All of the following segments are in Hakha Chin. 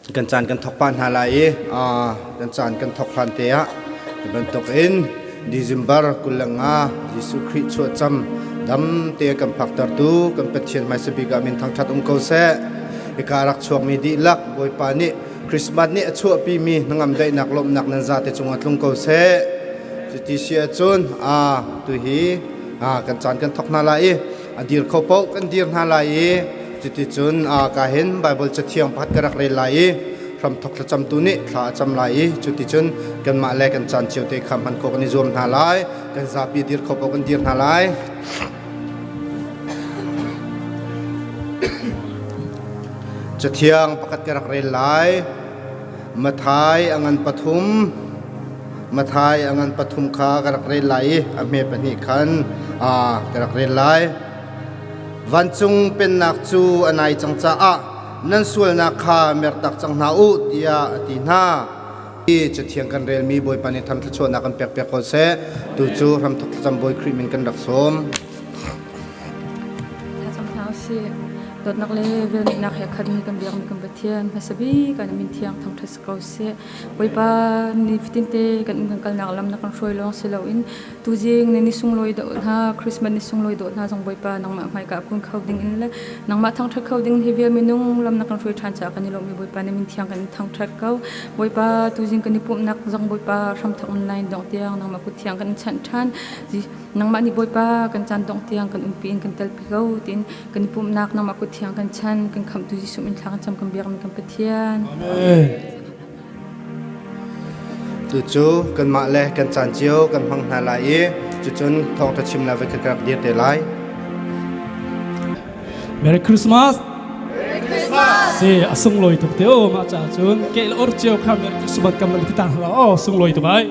Kan caan kan thawk pah hna lai i kan caan kan thawk hlan te ah bantuk in December 25 Jesuh Khrih chuahcam dam te kan phaktertu kan Pathian hmaisa bik ah min thangṭhat um ko seh. Hika rak chuakmi dihlak Bawipa nih Christmas nih a chuahpimi hnangam daihnak lawmhnak nan zate cungah tlung ko seh. Cuti si ahcun tuhi kan caan kan thawk hna lai i a dir kho paoh kan dir hna lai i cuticun ka hin Baibal cathiang pakhat ka rak rel lai i hramthok thlacamtu nih thla a cam lai i cuticun kanmah le kan caan cio te kha hman khawh kan i zuam hna lai. Kan zapi dir kho paoh kan dir hna lai. Cathiang pakhat ka rak rel lai. Mathai a ngan pathum Mathai a ngan pathum kha ka rak rel lai i a hme pahnih khan ka rak rel lai. Vancung pennak cu a nai cang caah nan sualnak kha mertak cang hna u tiah a ti hna. Hi cathiang kan relmi Bawipa nih tham thluachuahnak kan pek piak ko seh. Tu cu hramthok thlacam Bawi Khrih min kan rak sawm. Thlacam hna usih. Dawtnak le velngeihnak he khatmi kan biakmi kan Pathian hmasa bik ah na min thiang thangṭhat si ko seh. Bawipa nifatin te kan um kan kalnak lam na kan hruai lawng si loin tuzing ni ni sunglawi dawh hna Christmas ni sunglawi dawh hna zong Bawipa nangmah hmaika kun kho ding in le nangmah thangṭhat kho ding hi vial minung lam na kan hruai ṭhan caah kan i lawm i Bawipa na min thiang kan in thangṭhat ko. Bawipa tuzing kan i pumhnak zong Bawipa hramthok online dongh tiang nangmah kut thiang kan in chanh ṭhan. Nangmah nih Bawipa kan caan dongh tiang kan umpi in kan telpi ko tiin kan i pumhnak nangmah kut thiang kan chan kan khamhtu Jesuh min thla kan cam kan biakmi kan Pathian. Amen. Cucu kanmah le kan caan cio kan hmang hna lai i cucun thawngṭha chim la voi khat ka rak dir te lai. Merry Christmas. Merry Christmas. Si a sunglawi tuk te o ma cha cun ke or cio kha Merry Christmas kam ti tang la o sunglawi tuk ai.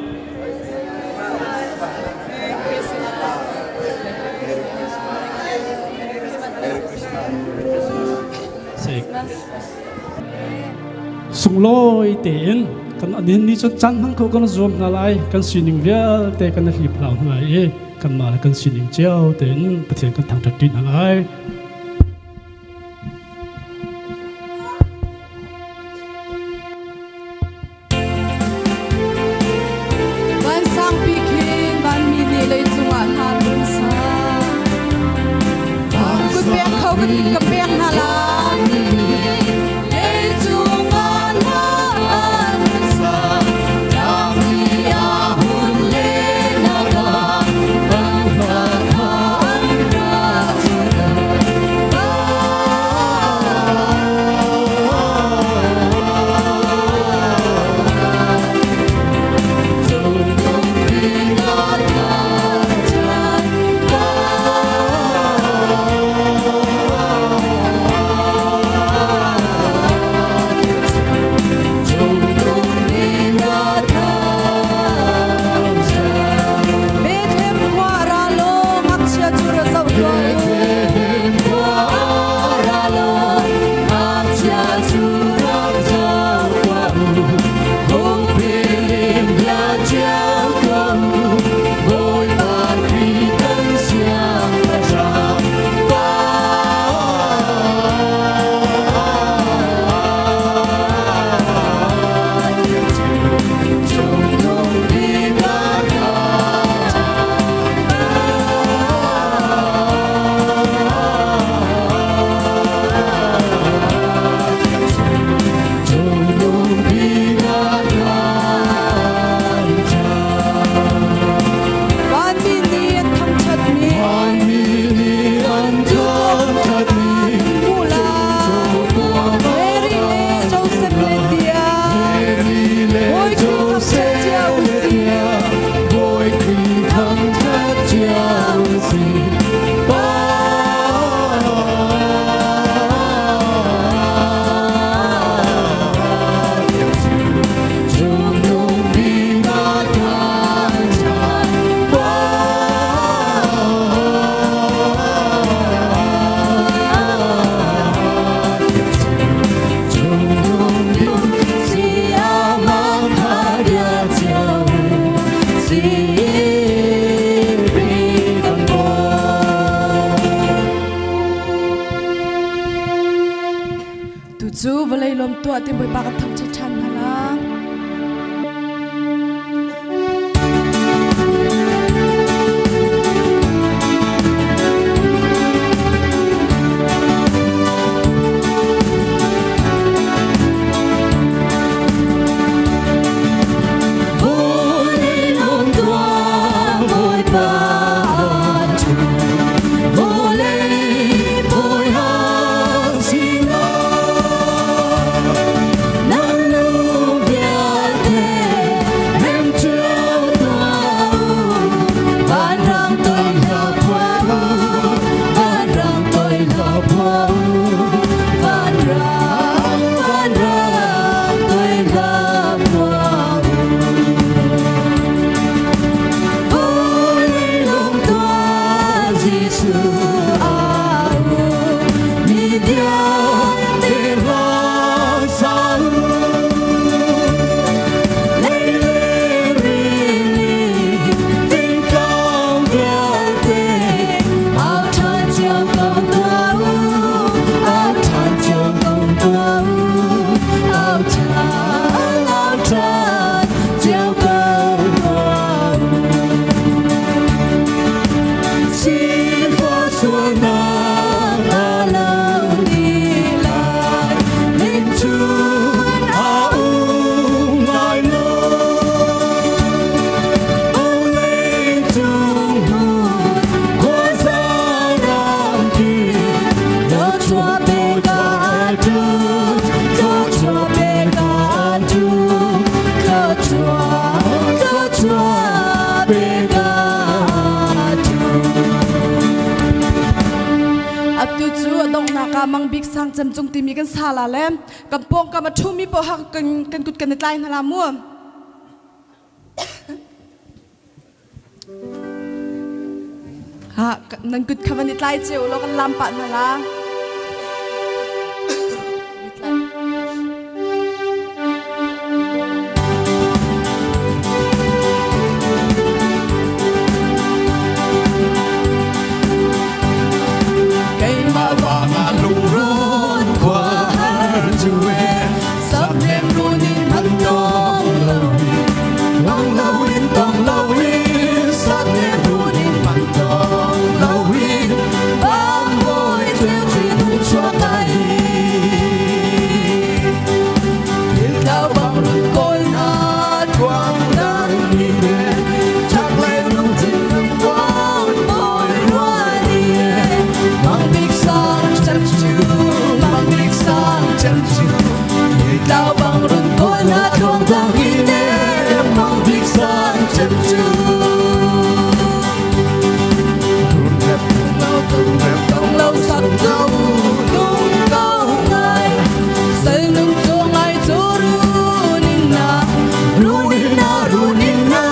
Sunglawi tein kan anin ni cun caan hmang kho kan zuam hna lai kan sining vialte kan hlip hlau hna lai i kanmah le kan sining cio tein Pathian kan thangṭhat ṭi hna lai. Vansangpi khin vanmi nih leicung ah hna run sa. Kut pek kho kan ka pek hna lai. Leicung ah hna run sa. Tlangmi ah hun le na ka. Bang hna kha an ra. tuah ti Bawipa kan thangṭhat ṭhan hna la. Atu cu a donghnak ah Mang Bik Sang Cem Cung timi kan sa la le kan pawngkam a ṭhumi paoh ha kan kan kut kan i tlai hna la mu. Ha nan kut kha van i tlai cio law kan lam pah hna la. Keimah vangah lungrun khua har cu e Sapnem run in man tong lo Tong lo in tong lo in Sapnem run in man tong lo in Bang bawi ceu chin chuak ai Thil bang run kawl na thuang dang ni be Chak lai lungthin tuang bawi ruan i Mang bik sang chem chu mang bik sang chem chu Tao bang run kawl na thuang dang in e mang bik sang chem chu Run rep lo tung rep tong lo sak zo lung cao ngai Sal nung cu ngai cu runin na Runin na runin na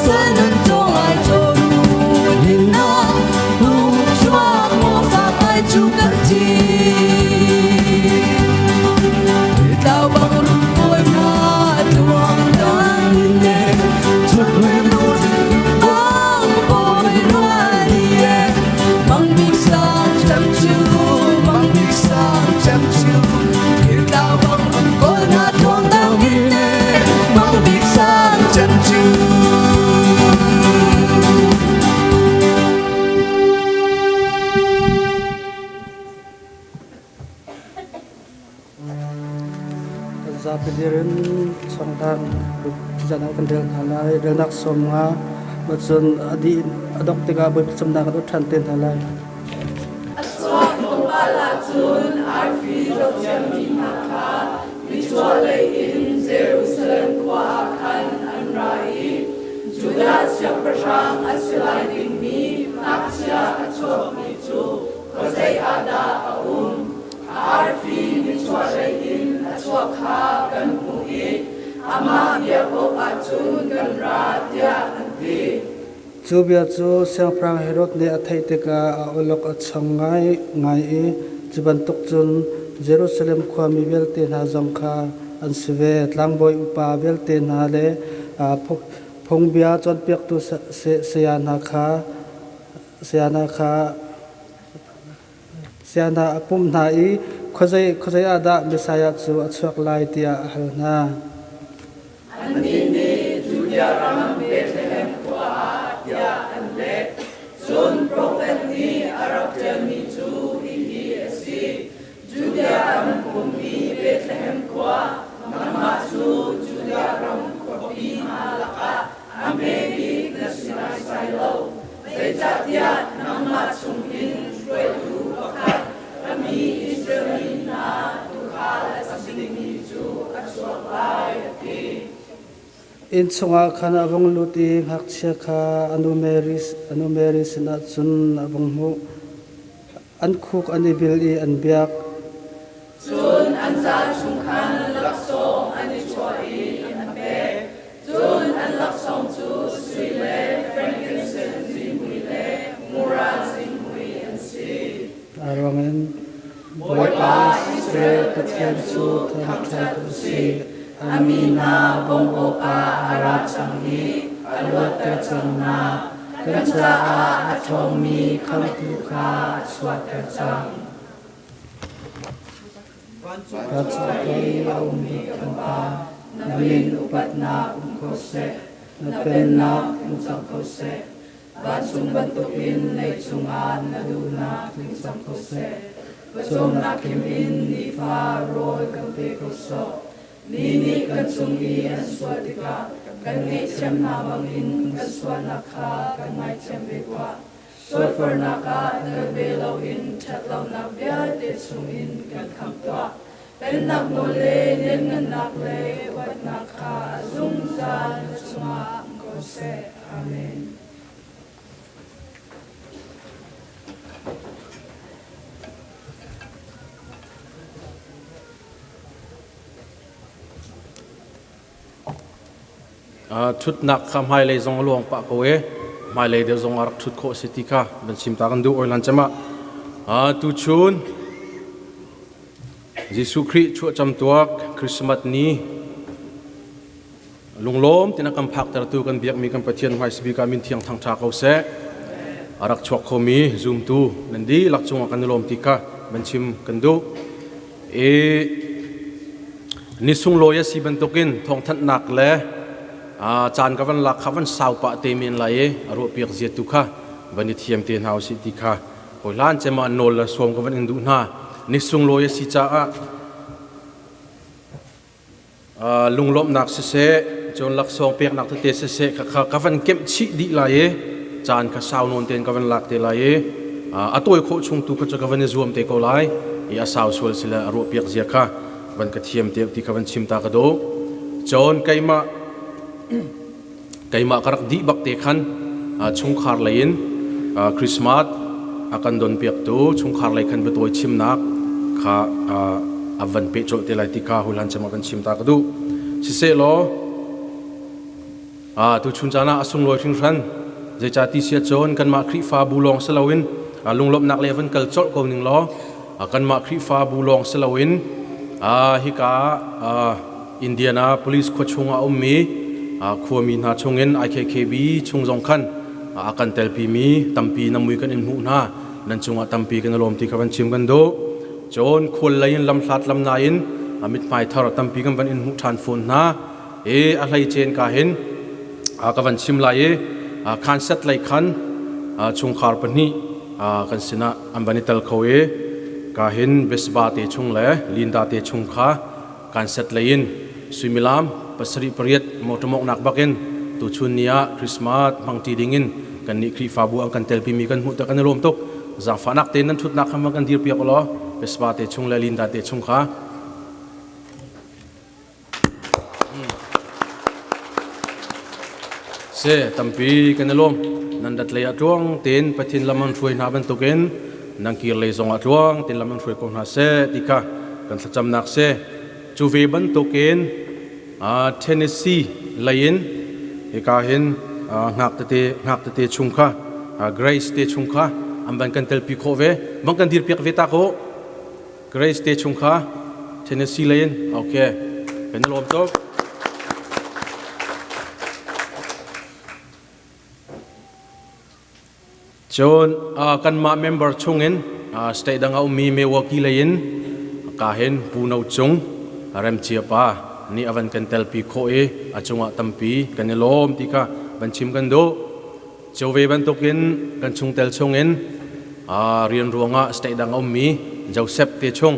sal nung cu ngai cu runin na Hung chuak maw fak ai cu kan thi Tlau bang run kawi na tluang dang in e Chak le lung Bang bawi ruan i e Mang bik sang cem cu mang bik sang chem chu Tlau bang run kawl na tluang dang in e Mang bik sang chem chu Kan zapi dir in chawngtang zan ah kan rel hna lai. Relnak 15 cun a dih a dongh tikah Bawipa camnak kan ut ṭhan te hna lai. A chuak tlawmpal ahcun arfi zohthiammi hna kha nichuahlei in Jerusalem khua ah khan an ra i Judah siangpahrang a si lai dingmi ngakchia a chuakmi cu khuazei ah dah a um? A arfi nichuahlei in a chuah kha kan hmuh i amah biak awkah cun kan ra, tiah an ti. Cu bia cu Siangpahrang Herod nih a theih tikah a awlok a chong ngaingai i cu bantuk cun Jerusalem khuami vialte hna zong kha an si ve. Tlangbawi upa vialte hna le phungbia cawnpiaktu saya hna kha saya hna a pumh hna i Khuazei khuazei ah dah Messiah cu a chuak lai tiah a hal hna. Annih nih Judea ram Bethlehem khua ah tiah an leh. Cun profet nih a rak ṭialmi cu hihi a si: Judea ram ummi Bethlehem khua, nangmah cu Judea ram khuapi hna lakah a hme bik na si naisai lo, zeicahtiah nangmah chungin hruaitu pakhat ka mi Israel mi hna tuukhal a si dingmi cu a chuak lai, a ti. Inn chungah khan a vung lut i ngakchia kha a nu Mary, a nu Mary sinah cun a vung hmuh. An khuk an i bil i an biak. Cun an zal chung khan laksawng an i chuah i an pek. Cun an laksawng cu sui le frankincense zihmui le mura zihmui an si. A ruangin Bawipa Israel Pathian cu thangṭhat u sih. A mi hna bawmh awkah a ra cang i a luatter cang hna. Kan caah a ṭhawngmi Khamhtu kha a chuahter cang. Vancung i a ummi kan Pa, na min upatnak um ko seh, na pennak tlung cang ko seh. Vancung bantukin leicung ah na duhnak tling cang ko seh. Pawcawmnak kim in nifa rawl kan pe ko sawh. Mi nih kan cung i an sual tikah kan ngaihthiam hna bangin kan sualnak kha kan ngaithiam ve tuah. Sualfornak ah tel ve loin ṭhatlonak vialte chungin kan khamh tuah. Pennak nawl le lianngannak le upatnak kha a zungzal na cungah um ko seh. Amen. Ṭhutnak kha hmailei zong a luang pah ko i hmailei deuh zong ah rak ṭhut khawh a si ti kha van chim ta kan duh oi lan cem ah. Tuchun Jesuh Khrih chuahcam tuak Christmas ni lunglawm tina kan phaktertu kan biakmi kan Pathian hmaisabik ah min thiang thangṭha ko seh. A rak chuak khomi zumtu nan dihlak cungah kan i lawm ti kha van chim kan duh. I ni sunglawi a si bantukin thawngthanhnak le caan ka van lak kha van sau pah te men lai i a ruahpiak zia tu kha van i thiam te hna usih ti kha hawi hlan cem ah nawl le sawm ka van in duh hna. Ni sunglawi a si caah lunglawmhnak siseh, cun laksawng peknak tete siseh kha ka van kemh chih dih lai i caan kha sau nawn tein ka van lak te lai i a tawi khawh chung tu kha cu ka van i zuam te ko lai i a sau sual sile a ruah piak zia kha van ka thiam te ti kha van chim ta ka duh. Cun keimah keimah ka rak dih bak te khan chungkhar lei in Christmas a kan don piaktu chungkhar lei khan biatawi chimnak kha a van peh colh te lai ti kha hulan cem a van chim ta ka duh. Siseh law tu chun caan ah a sunglawi hringhran, zeicah ti sia cun kanmah Khrihfabu lawng si loin lunglawmhnak le van kal colh ko ning law kanmah Khrihfabu lawng si loin hika Indiana Police khua chung ah a ummi khuami hna chungin IKKB chung zong khan a kan telpimi tampi na mui kan in hmuh hna, nan cungah tampi kan i lawm ti kha van chim kan duh. Cun khual lei in lamhlat lamna in mithmai thar tampi kan van in hmuh ṭhan fawn hna i a hleicen ka hin ka van chim lai i khanset lei khan chungkhar pahnih kan sinah an van i tel kho i ka hin Besba te chung le Linda te chung kha kan set lei in suimilam 7 8 motor mawknak bakin tuchun ni ah Christmas hmangṭi dingin kan nih Khrihfabu an kan telpimi kan hmuh tak kan i lawm tuk. Zaangfahnak tein nan ṭhutnak kha kan dir piak law Besba te chung le Linda te chung kha. Se tampi kan i lawm. Nan dat lei ah tluang tein Pathian lam an hruai hna bantukin nan kir lei zong ah tluang tein lam an hruai ko hna seh ti kha kan thlacamnak si. Cu ve bantukin Tennessee lei in hika hin ngak tete ngak tete chung kha Grace te chung kha an van kan telpi khawh ve. Van kan dir piak ve ta ko. Grace te chung kha Tennessee lei in okay kan i lawm tuk. Cun kanmah member chungin state dang a ummi Milwaukee lei in Ka hin Pu No Cung Remcia pa nih a van kan telpi khawh i a cungah tampi kan i lawm ti kha van chim kan duh. Cio ve bantukin kan chungtel chungin rian ruangah state dang a ummi Joseph te chung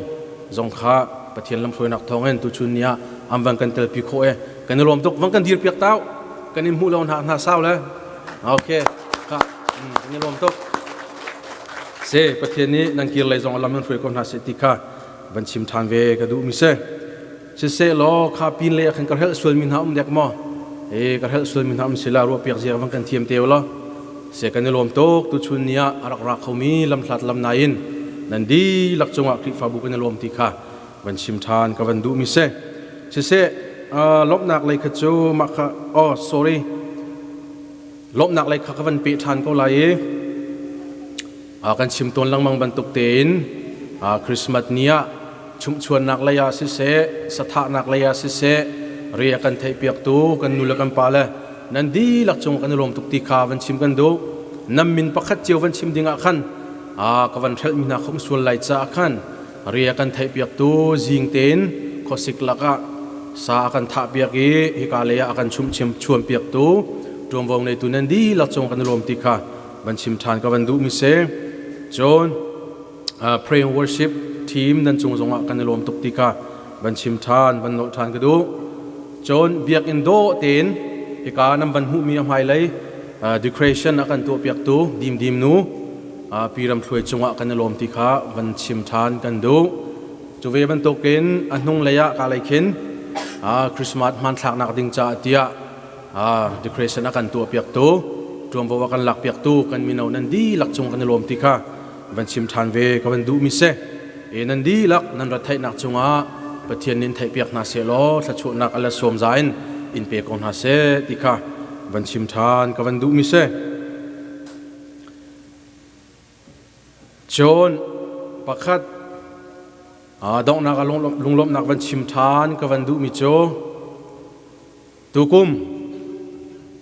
zong kha Pathian lamhruainak thawngin tuchun ni ah an van kan telpi khawh i kan i lawm tuk. Van kan dir piak tau. Kan in hmuh lo hna hna sau le. Okay. Ka kan i lawm tuk. Se Pathian nih nan kir lei zong a lam in hruai ko hna seh ti kha van chim ṭhan ve ka duh mi si. Siseh law kha pin le khan ka hrelh sual mi hna um dek maw? E ka hrelh sual mi hna um sila ruah piak zia van kan thiam te law. Se kan i lawm tuk tu chun ni ah a rak ra khomi lamhlat lam nain nan dihlak cungah Khrihfabu kan i lawm ti kha van chim ṭhan ka van duh mi si. Siseh lawmhnak lei kha cu mah kha oh sorry lawmhnak lei kha ka van peh ṭhan ko lai i kan chim tawn lengmang bantuk tein Christmas ni ah chumhchuannak lei ah siseh sathahnak lei ah siseh ri a kan theihpiaktu kan nu le kan pa le nan dihlak cung kan i lawm tuk ti kha van chim kan duh. Nan min pakhat cio van chim ding ah khan ka van hrelhmi hna khom sual lai caah khan ri a kan theihpiaktu zing tein khuasik lakah sa a kan thahpiak i hika lei ah a kan chumhchim chuanpiaktu ṭuanvo ngeitu nan dihlak cung kan i lawm ti kha van chim ṭhan ka van duhmi si. Cun pray and worship team nan cung zongah kan i lawm tuk ti kha van chim ṭhan van nolh ṭhan ka duh. Cun biakinn dawh tein hika nan van hmuhmi a hmailei decoration a kan tuahpiaktu Dimdim nu Pi Ram Thluai cungah kan i lawm ti kha van chim ṭhan kan duh. Cu ve bantukin a hnung lei ah ka lei khin Christmas hmanthlaknak ding caah tiah decoration a kan tuahpiaktu ṭuanvo a kan lakpiaktu kan mino nan dihlak cung kan i lawm ti kha van chim ṭhan ve ka van duhmi si. E nan dihlak nan rat theihnak cungah Pathian nin theihpiak hna seh law thluachuahnak a la sawm za in in pe ko hna seh ti kha van chim ṭhan ka van duhmi si. Cun pakhat donghnak ah lunglawmhnak van chim ṭhan ka van duhmi cu tukum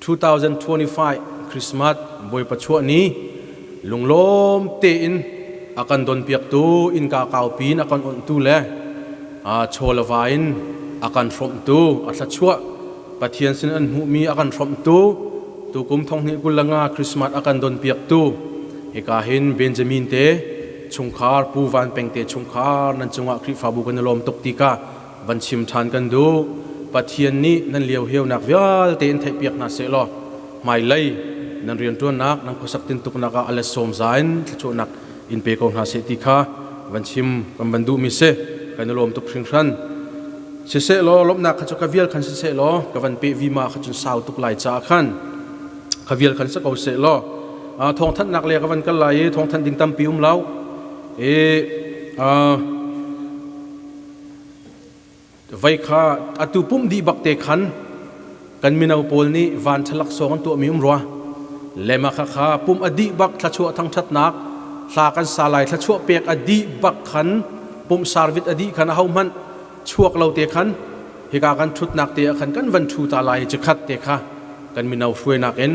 2025 Christmas Bawipa chuah ni lunglawm tein a kan donpiaktu innka kaupi in a kan onhtu le chaw le va in a kan hrawmhtu a thluachuah Pathian sin an hmuhmi a kan hrawmhtu tukum 2025 Christmas a kan donpiaktu hika hin Benjamin te chungkhar Pu Van Peng te chungkhar nan cungah Khrihfabu kan i lawm tuk ti ka van chim ṭhan kan duh. Pathian nih nan lio heunak vialte in theihpiak hna seh law hmailei nan rianṭuannak nan khuasak tintuknak ah a let sawm za in thluachuahnak in pe ko hna seh ti kha van chim kan van duhmi si. Kan i lawm tuk hringhran. Siseh law lawmhnak kha cu ka vial khan siseh law ka van peh vima kha cun sau tuk lai caah khan ka vial khan si ko seh law thawngthanhnak le ka van kal lai i thawngthanh ding tampi um lo i Vei kha atu pumh dih bak te khan kan mino pawl nih van ṭhalak sawng an tuahmi um rua. Lema kha kha pumh a dih bak thlachuah thangṭhatnak hla kan sa lai thlachuah pek a dih bak khan pumh sarvit a dih khan ahohmanh chuak lo te khan hika kan ṭhutnak te ah khan kan van ṭhu ta lai cikhat te kha kan mino hruainak in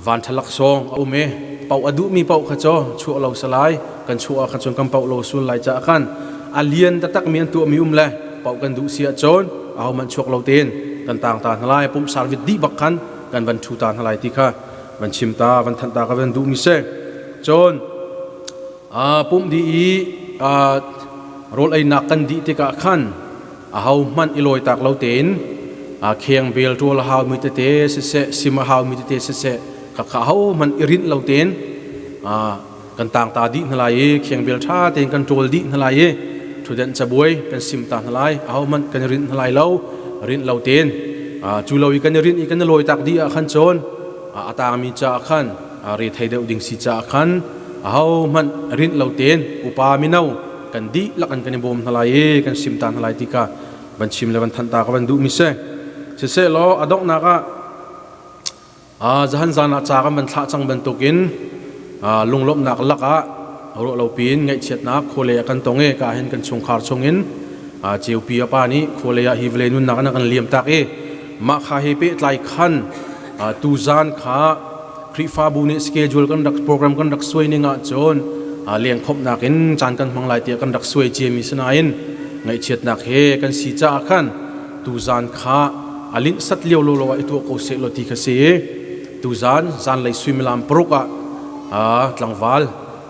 van ṭhalak sawng a um i paoh a duhmi paoh kha cu chuah lo salai kan chuah ah khan cun kan paoh lo sul lai caah khan a lian taktak mi an tuahmi um le paoh kan duh si ahcun ahohmanh chuak lo tein kan tang ta hna lai pumh sarvit dih bak khan kan van ṭhu ta hna lai ti kha van chim ta van thanh ta ka van duhmi si. Cun pumh dih i rawl einak kan dih tikah khan ahohmanh i lawitak lo tein kheng bel ṭawl a haumi tete siseh sim a haumi tete siseh khakha ahohmanh i rinh lo tein kan tangta dih hna lai i kheng bel ṭha tein kan ṭawl dih hna lai i ṭhutdenh cabuai kan sim ta hna lai. Ahohmanh kan i rinh hna lai lo, rinh lo tein. Cu lo i kan i rinh i kan i lawitak dih ah khan cun a tangmi caah khan rethei deuh ding si caah khan ahohmanh rinh lo tein upa mino kan dihlak an kan i bawm hna lai i kan sim ta hna lai ti kha van chim le van thanh ta ka van duhmi si. Siseh law a donghnak ah zahan zan ah ca kan van thlah cang bantukin lunglawmhnak lakah ruah lo piin ngaihchiatnak khualei ah kan tong i ka hin kan chungkhar chungin ceupi a pa nih khualei ah hi vawlei nunnak in a kan liam tak i mah kha he pehtlai khan tuzan kha Khrihfabu nih schedule kan rak program kan rak suai ning ahcun Leng khomhnak in caan kan hmang lai tiah kan rak suai ciami sinain ngaihchiatnak he kan si caah khan tuzan kha a linh sat lio lo lo ah i tuah ko seh law ti kha si. Tuzan zanlei suimilam paruk ah tlangval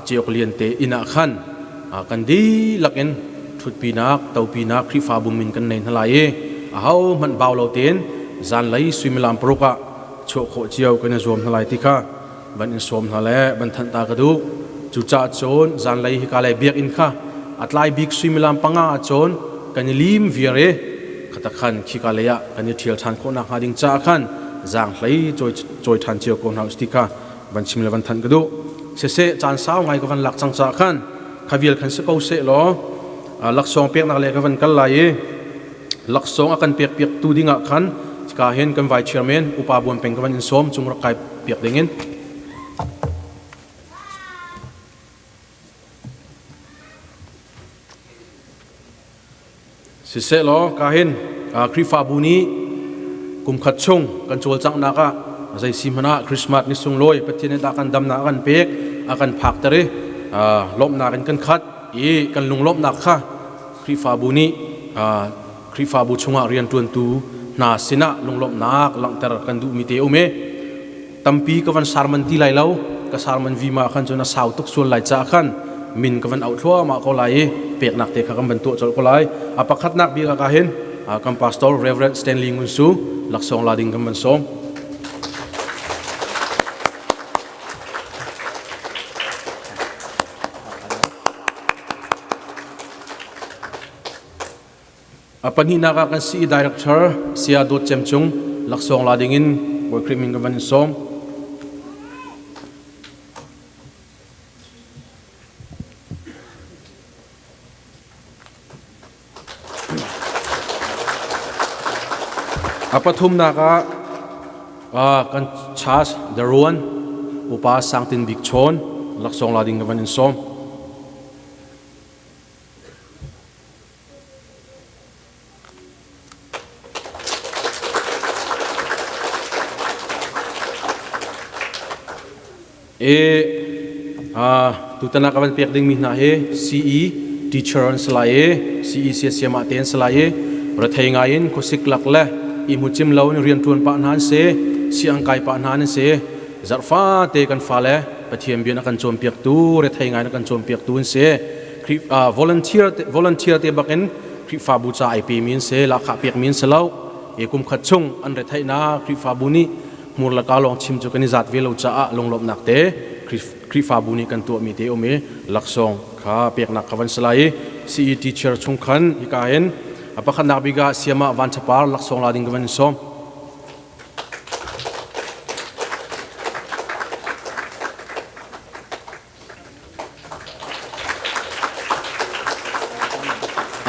Ceok Lian te inn ah khan kan dihlak in ṭhutpinak topinak Khrihfabu min kan nei hna lai i ahohmanh bau lo tein zanlei suimilam paruk ah chuah khawh cio kan i zuam hna lai ti kha van in sawm hna le van thanh ta ka duh. Cucaah cun zanlei hika lei biakinn kha a tlai bik suimilam panga ah cun kan i lim viar i khata khan khika lei ah kan i ṭhial ṭhan khawh nakhnga ding caah khan zaanghlei cawi ṭhan cio ko hna u ti kha van chim le van thanh ka duh. Siseh, caan sau ngai ka van lak cang caah khan kha vial khan si ko seh law laksawng peknak le ka van kal lai i laksawng a kan pek piak tu ding ah khan ka hin kan vai chairman upa buan peng ka van in sawm cung rak kai piak ding in. Siseh law ka hin Khrihfabu nih kum khat chung kan cawlcanghnak ah zei si hmanh ah Christmas ni sunglawi Pathian nih dah kan damnak a kan pek a kan phakter i lawmhnak in kan khat i kan lunglawmhnak kha Khrihfabu nih Khrihfabu chungah rianṭuantu hna sinah lunglawmhnak langhter kan duhmi te um i tampi ka van sarman ti lai lo. Ka sarman vima khan cun a sau tuk sual lai caah khan min ka van auh thluahmah ko lai i peknak te kha kan van tuah colh ko lai. A pakhatnak bik ah hin kan pastor Reverend Stanley Ngun Su laksawng la ding kan van sawm. A pahnihnak ah kan CE Director Saya Dawt Cem Cung laksawng la ding in Bawi Khrih min kan van in sawm. A pathumnak ah kan Charles Daruan upa Sangtin Bik Chawn laksawng la ding kan van in sawm. E tutan ah ka van pek dingmi hna hi CE teacher an si lai i CE siasiam ah te an si lai i rethei ngai in khuasik lak le i hmu cim lo in rian ṭuan pah hna an si, siang kai pah hna an si. Zarhfa te kan fale Pathian bia na kan cawnpiaktu, rethei ngai na kan cawnpiaktu an si. Volunteer volunteer te bakin Khrihfabu ca ai pemi an si, lahkhah pekmi an si lo. I kum khat chung an retheihnak Khrihfabu nih hmur le ka lawng chim cu kan i zat ve lo caah lunglawmhnak te Khrihfabu nih kan tuahmi te um i laksawng kha peknak kha van si lai i CE teacher chung khan hika hin a pakhatnak bik ah Siamah Van Chapar laksawng la ding ka van in sawm.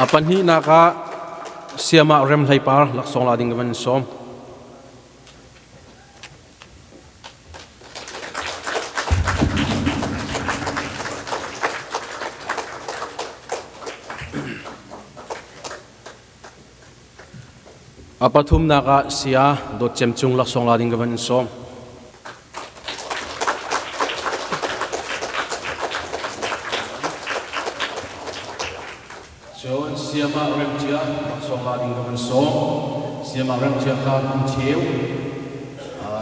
A pahnihnak ah Siamah Rem Hlei Par laksawng la ding ka van in sawm. A pathumnak ah Saya Dawt Cem Cung laksawng la ding ka van in sawm. Cun Siamah Remcia laksawng la ding ka van sawm. Siamah Remcia kha kum cheu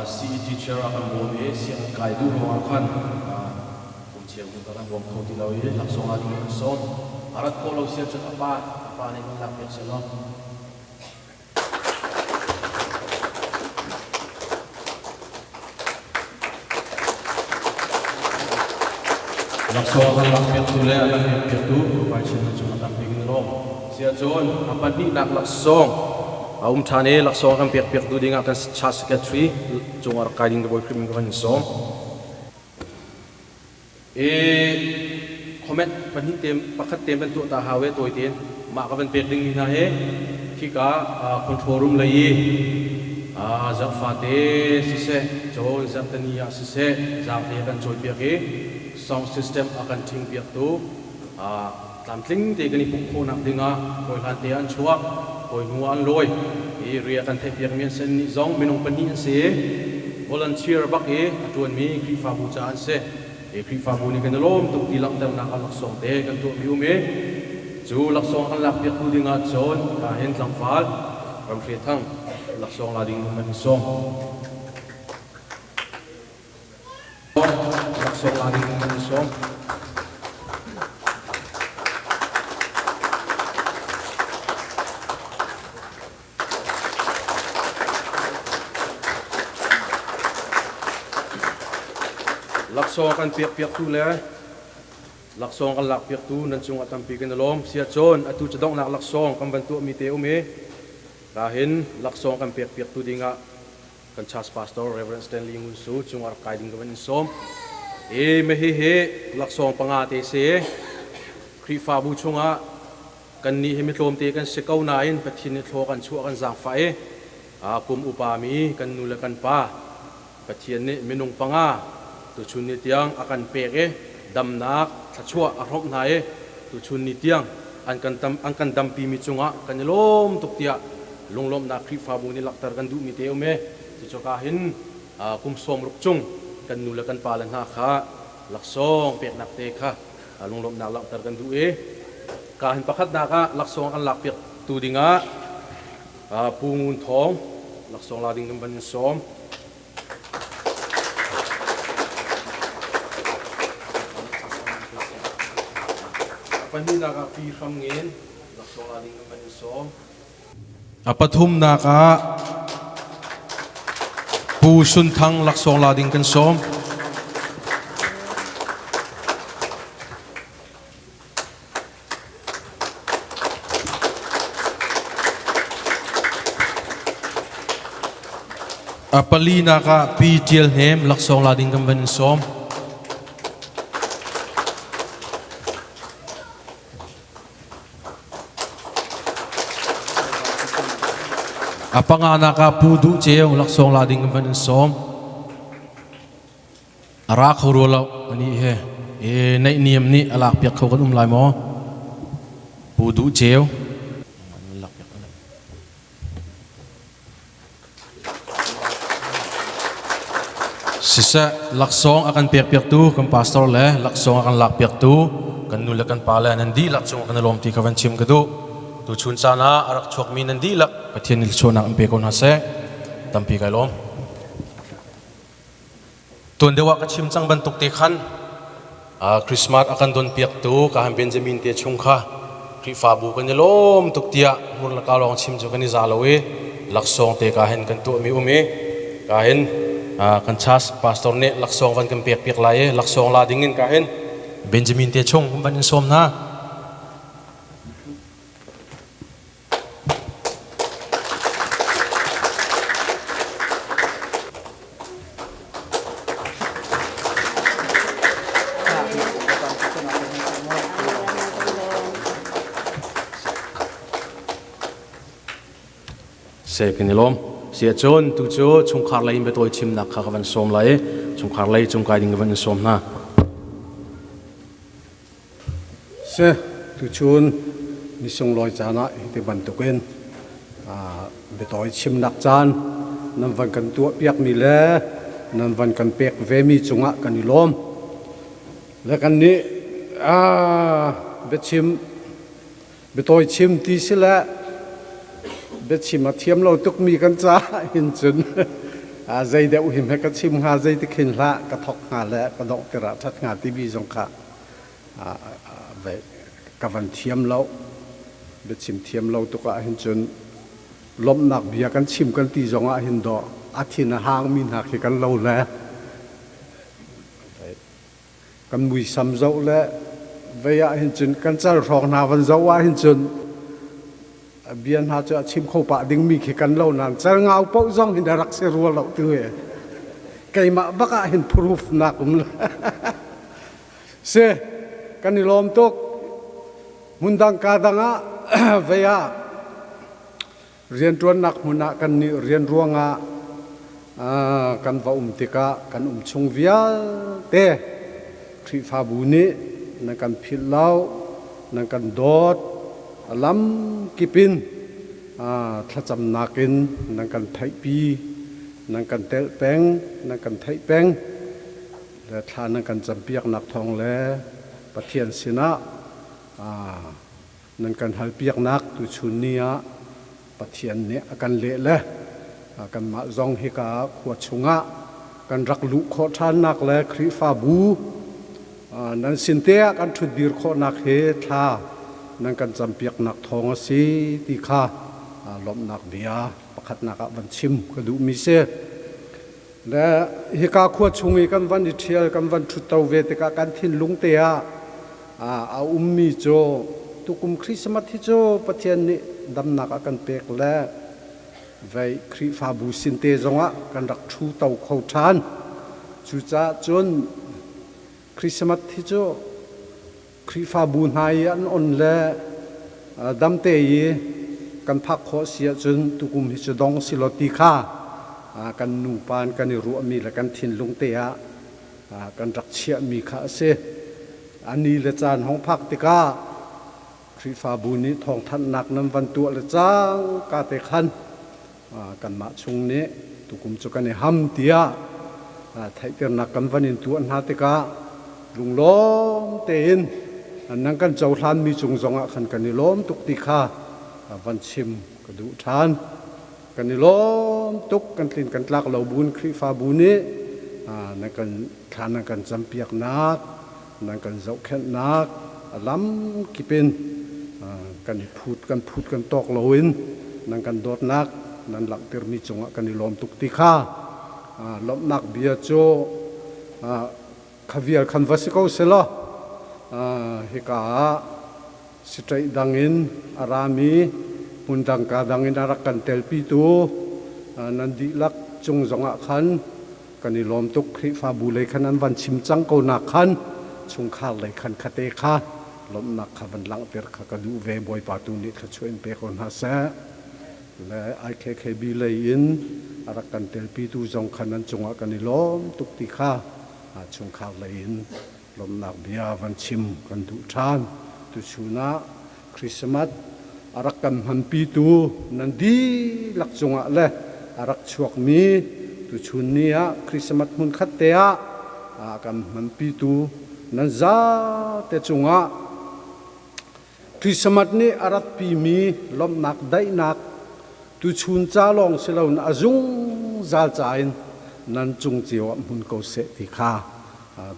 CE teacher a kan bawm i sianginn kai duh ruangah khan kum cheu ka kan bawm kho ti lo i laksawng la ding ka van sawm. A rat khawh lo sia cun a pa a pa nih van lak piak seh law. Laksawng kan lak piaktu le a kan pek piaktu Pai Chin cung a tampi kan i lawm. Sia cun a pahnihnak laksawng a um ṭhan i laksawng kan pek piaktu dingah kan church secretary cungah rak kai ding ka Bawi Khrih min ka van in sawm. E comment pahnih te pakhat te van tuah ta hau e tawi tein mah ka van pek ding mi hna hi khika control room lei i zarhfa te siseh cawn zarhtani ah siseh zaangte a kan cawipiak i sound system a kan ṭhing piaktu tlamtling te kan i pumh khawhnak ding ah hawi hlan te an chuak hawi hnu ah an lawi i ria kan theihpiak mi an si nih zong minung pahnih an si i volunteer bak i a ṭuanmi Khrihfabu ca an si. E Khrihfabu nih kan i lawm tuk ti langhternak ah laksawng te kan tuahmi um i cu laksawng kan lakpiak tu ding ah cun ka hin tlangval Ramhre Thang laksawng la ding in kan sawm. Laksawng la ding in kan sawm. Laksawng kan pekpiaktu le laksawng kan lakpiaktu nan cungah tampi kan i lawm. Siacun atu cu donghnak laksawng kan van tuahmi te um i ka hin laksawng kan pekpiaktu dingah kan church pastor Reverend Stanley Ngun Su cungah rak kai ding ka van in sawm. I mahi hi laksawng panga te si. Khrihfabu chungah Kannih hi mitlawmte kan si ko nain Pathian nih thlaw kan chuah kan zaangfah i kum upami kan nu le kan pa Pathian nih minung panga tuchun ni tiang a kan pek i damnak thluachuah a hrawmh hna i tuchun ni tiang an kan tam an kan dampimi cungah kan i lawm tuk tiah lunglawmhnak Khrihfabu nih langhter kan duhmi te um i cucaah hin kum 60 cung kan nu le kan pa le hna kha laksawng peknak te kha lunglawmhnak langhter kan duh i ka hin pakhatnak ah laksawng kan lakpiak tu dingah Pu Ngun Thawng laksawng la ding kan van in sawm. Pahnihnak ah Pi Hram Ngen laksawng la ding kan van in sawm. A pathumnak ah Pu Sun Thang laksawng la ding kan sawm. A palinak ah Pi Tial Hnem laksawng la ding kan van in sawm. A panganak ah Pu Duh Ceu laksawng la ding van in sawm. A ra kho rua lo ani he e naih niam nih a lak piak kho kan um lai maw? Pu Duh Ceu. Siseh, laksawng a kan pekpiaktu kan pastor le laksawng a kan lakpiaktu kan nu le kan pa le nan dihlak cung kan i lawm ti kha van chim ka duh. Tuchun caan ah a rak chuakmi nan dihlak Pathian nih thluachuahnak in pe ko hna seh. Tampi kai lawm. Tuan deuh ah ka chim cang bantuk te khan Christmas a kan donpiaktu ka han Benjamin te chung kha Khrihfabu kan i lawm tuk tiah hmur le ka lawng chim cu kan i za lo i laksawng te ka hin kan tuahmi um i ka hin kan church pastor nih laksawng van kan pek piak lai i laksawng la ding in ka hin Benjamin te chung van in sawm hna. Se kan i lawm. Si ahcun tu cu chungkhar lei in biatawi chimnak kha ka van sawm lai i chungkhar lei cungkai ding ka van in sawm hna. Si, tuchun ni sunglawi caan ah hiti bantukin biatawi chimnak caan nan van kan tuahpiakmi le nan van kan pek vemi cungah kan i lawm. Le kan nih biachim biatawi chim ti si le biachim a thiam lo tukmi kan caah hin cun zei deuh hi hme ka chim hnga zei ti khin hlah ka thok hnga le ka dongh tirah ṭhat hnga timi zong kha ka van thiam lo biachim thiam lo tuk ah hin cun lawmhnak bia kan chim kan ti zong ah hin dawh a thin a hangmi hna khi kan lo le kan muisam zoh le vei ah hin cun kan cal hrawng hna van zoh ah hin cun bia hna cu a chim kho pah dingmi khi kan lo nain cal ngau paoh zong hin a rak si rua lo tu he keimah bak ah hin proof nak um le Si, kan i lawm tuk. Hmundang ka dang ah vei ah rianṭuannak hmun ah kan nih rian ruangah kan va um tikah kan um chung vialte Khrihfabu nih nan kan philh lo, nan kan dawt, a lam kip in thlacamnak in nan kan theihpi, nan kan telh peng, nan kan theih peng. Le thla nan kan campiaknak thawng le Pathian sinah nan kan halpiaknak tuchun ni ah Pathian nih a kan leh le kanmah zong hika khua chungah kan rak luh khawh ṭhannak le Khrihfabu nan sin te ah kan ṭhutdir khawhnak hi thla nan kan campiaknak thawng a si ti kha lawmhnak bia pakhatnak ah van chim ka duhmi si. Le hika khua chung i kan van i ṭhial kan van ṭhutto ve tikah kan thinlung te ah a ummi cu tukum Christmas hi cu Pathian nih damnak a kan pek le vei Khrihfabu sin te zongah kan rak ṭhu to kho ṭhan. Cucaah cun Christmas hi cu Khrihfabu hna i an on le damte i kan phak khawh si ahcun tukum hi cu dong si law ti kha kan nupa in kan i ruahmi le kan thinlung te ah kan rak chiahmi kha a si. A ni le caan hong phak tikah Khrihfabu nih thawngthanhnak nan van tuah le cangka te khan kanmah chung nih tukum cu kan i ham tiah theihternak kan van in tuah hna tikah lunglawm tein nan kan cohlanmi cung zongah khan kan i lawm tuk ti kha van chim ka duh ṭhan. Kan i lawm tuk kan tlin kan tlak lo buin Khrihfabu nih nan kan thla nan kan campiaknak nan kan zohkhenhnak a lam kip in kan i phut kan phut kan tawk loin nan kan dawtnak nan langhtermi cungah kan i lawm tuk ti kha lawmhnak bia cu kha vial khan va si ko selaw hika ah siṭaih dang in a rami hmun dang ka dang in a rak kan telpitu nan dihlak cung zongah khan kan i lawm tuk. Khrihfabu lei khan an van chim cang ko nak khan chungkhar lei khan khate kha lawmhnak kha van langhter kha ka duh ve. Bawipa tu nih thluachuah in pe ko hna seh. Le IKKB lei in a rak kan telpitu zong khan nan cungah kan i lawm tuk ti kha chungkhar lei in lawmhnak bia van chim kan duh ṭhan. Tuchun ah Christmas a rak kan hmanpitu nan dihlak cungah le a rak chuakmi tuchun ni ah Christmas hmunkhat te ah a kan hmanpitu nan zate cungah Christmas nih a ratpimi lawmhnak daihnak tuchun ca lawng si loin a zungzal ca in nan cung cio ah hmun ko seh ti kha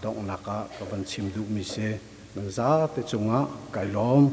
donghnak ah ka van chim duhmi si. Nan zate cungah kai lawm.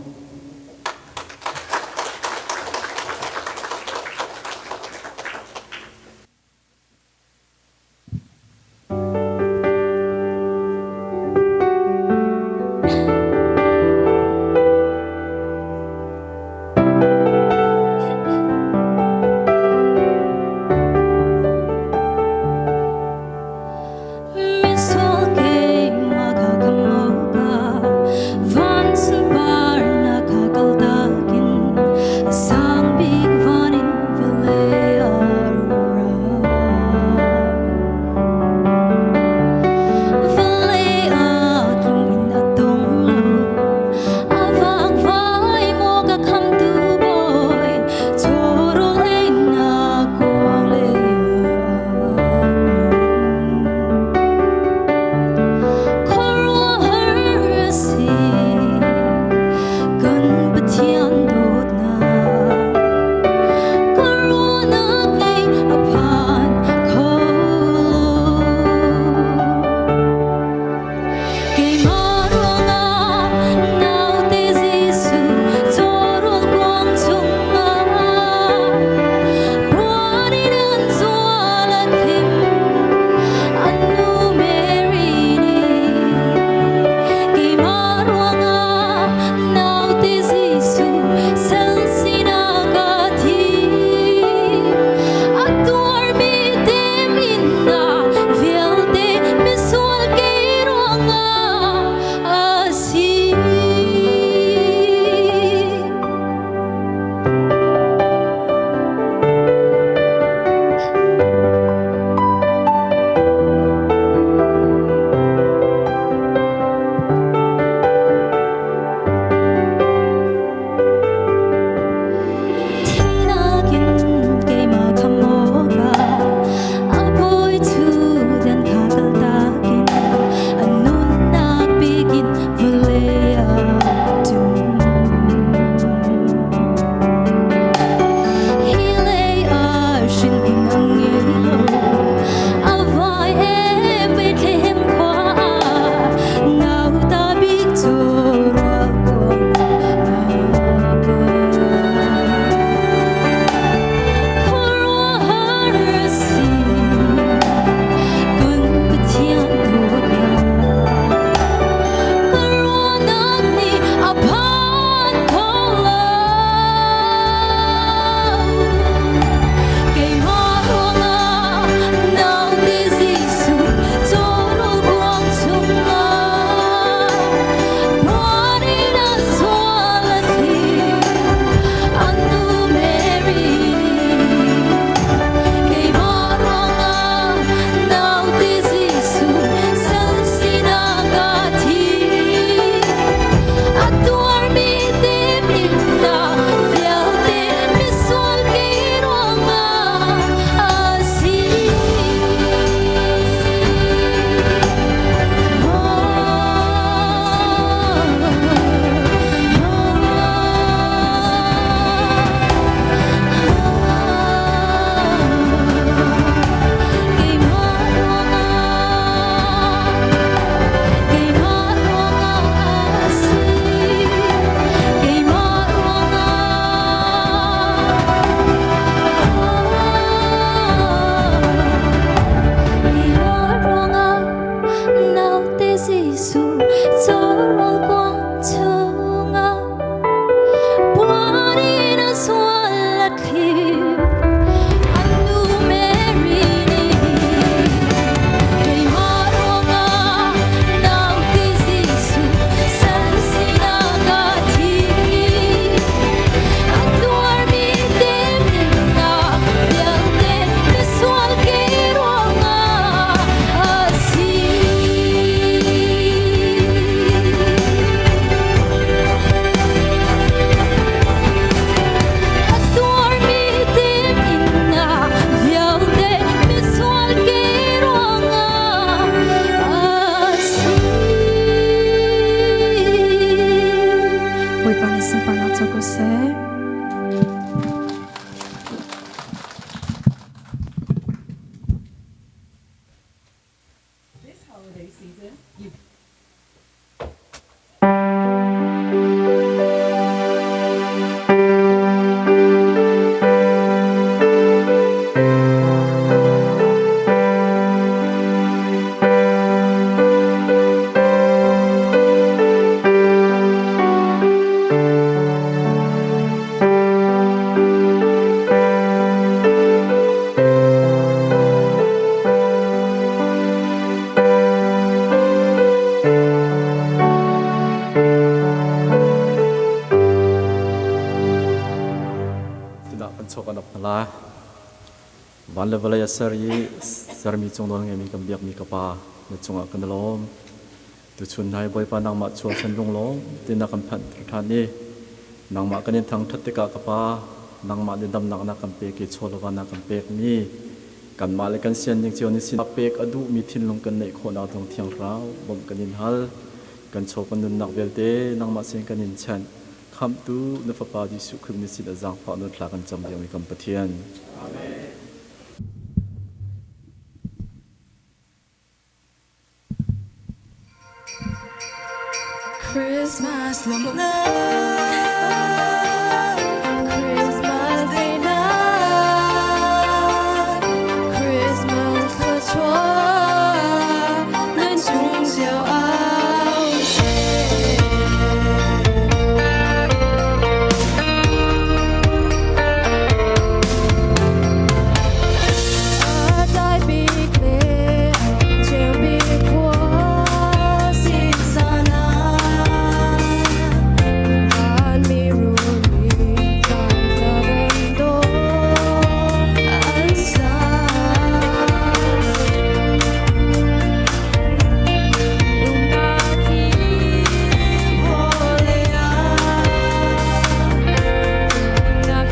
Tunah kan chawk an op hna lai. Van le vawlei a ser i sermi cung nawl ngeimi kan biakmi ka Pa, na cungah kan i lawm. Tuchun hna hi Bawipa nangmah chuahchan lunglawm tein na kan phanh ṭhan i nangmah kan in thangṭhat tikah ka Pa, nangmah nih damnak na kan pek i chawleva na kan pekmi kanmah le kan sianning cio nih sin pek a duhmi thinlung kan neih khawhnak ding Thiang Thlarau bawmh kan in hal. Kan chaw kan nunnak vialte nangmah sin kan in chanh. Khamhtu na Fapa Jesuh Khrih na sin ah zaangfah nawn thla kan cam liomi kan Pathian. Amen. Christmas lawmhnak Christmas deinak Christmas thluachuah nan chung cio au seh. A tlai bik le ceu bik khua si zan ah vanmi run in tlai tla rem dawh an sa. Lungnak hi vawlei ah nak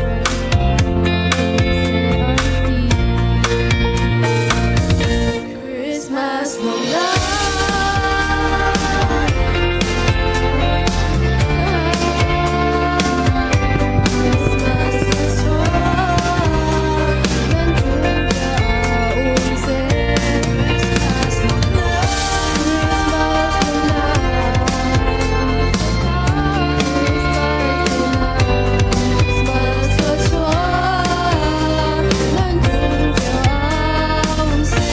Christmas lawmhnak Christmas thluachuah nan cungah um seh.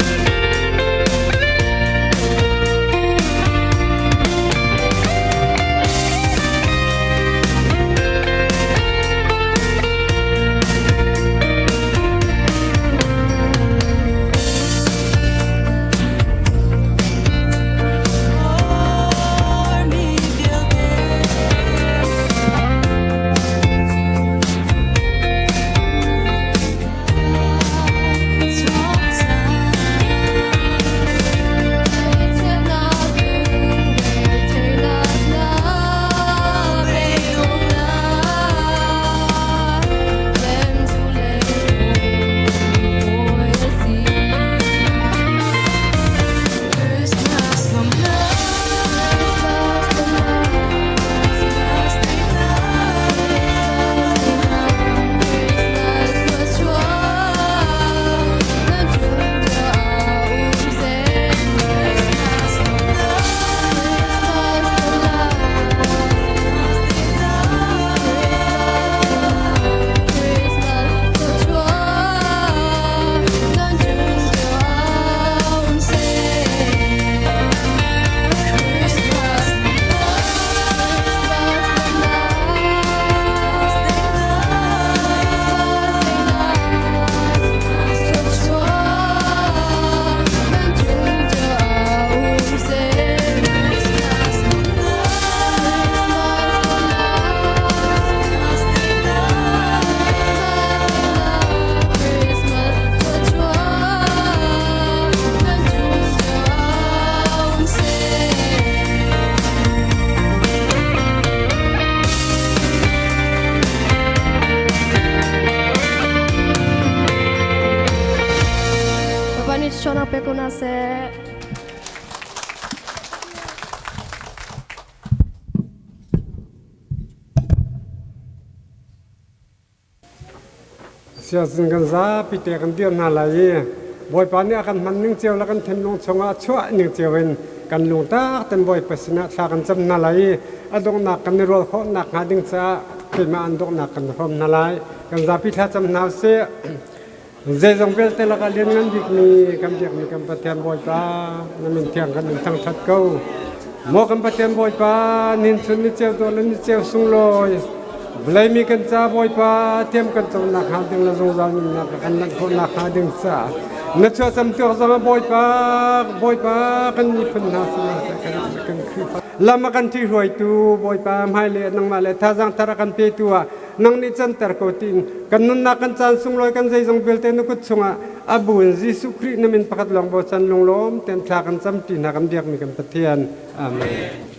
Christmas lawmhnak Christmas lawmhnak Christmas thluachuah nan cungah um seh. Bapak nih sona pekona se. Siazin kan zapi te kan dir hna lai i Bawipa nih a kan hman ning cio le kan thinlung chungah a chuah ning cio in kan lungtak ten Bawipa sinah thla kan cam hna lai i a donghnak kan i rual khawh nak hnga ding caah keimah an donghnak kan hrawm hna lai. Kan zapi thla cam hna usih. Zeizong vialte lakah lianngan bikmi kan biakmi kan Pathian Bawipa na min thiang kan in thangṭhat ko. Maw kan Pathian Bawipa nin chun ni ceu dawh le ni ceu sunglawi vawlei mi kan ca Bawipa thiam kan conak hnga ding le zungzal nunnak kan lanh khawhnak hnga ding caah Na chuahcam tuak zong ah Bawipa Bawipa kan miphun hna sinah kan kan Khrihfa lam a kan ṭhihruaitu Bawipa hmailei ah nangmah le thazaang thar a kan petu ah nang nih canter ko tiin kan nunnak kan caan sunglawi kan zeizong vialte na kut chungah a bu in Jesuh Khrih na min pakhat lawng bochan lunglawm tein thla kan camṭi hna kan biakmi kan Pathian. Amen.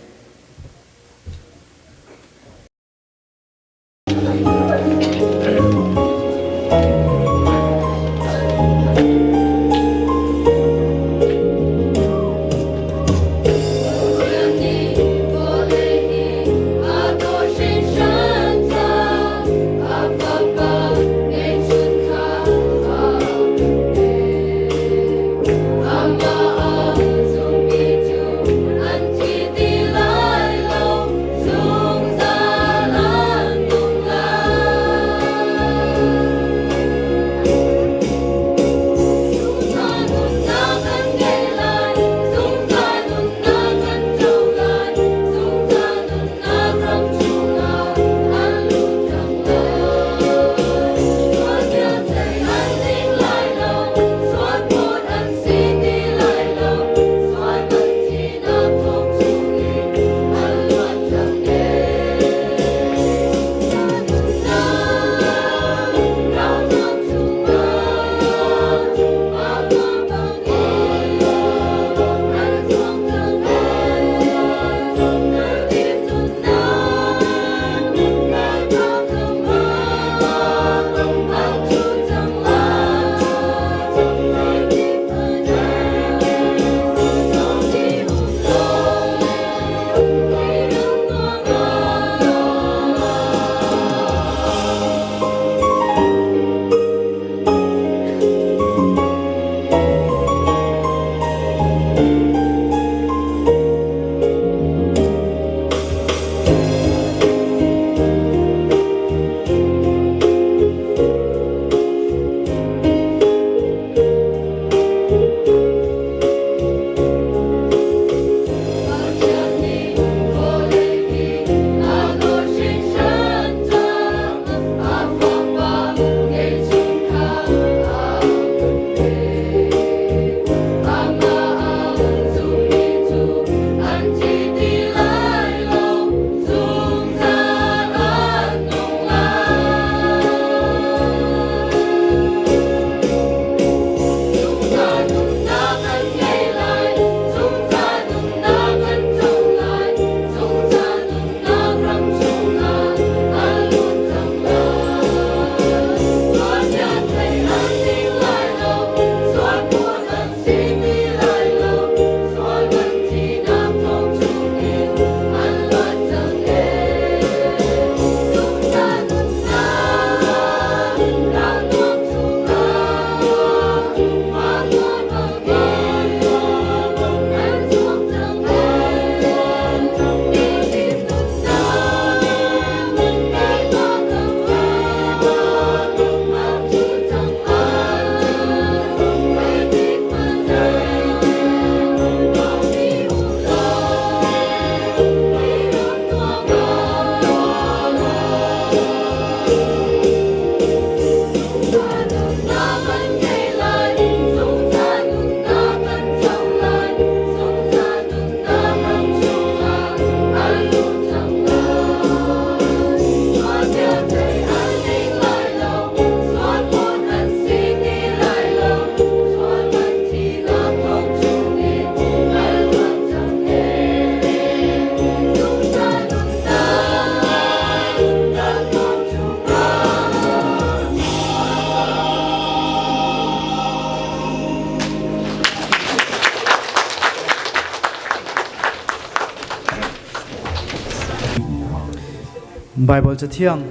Bible cathiang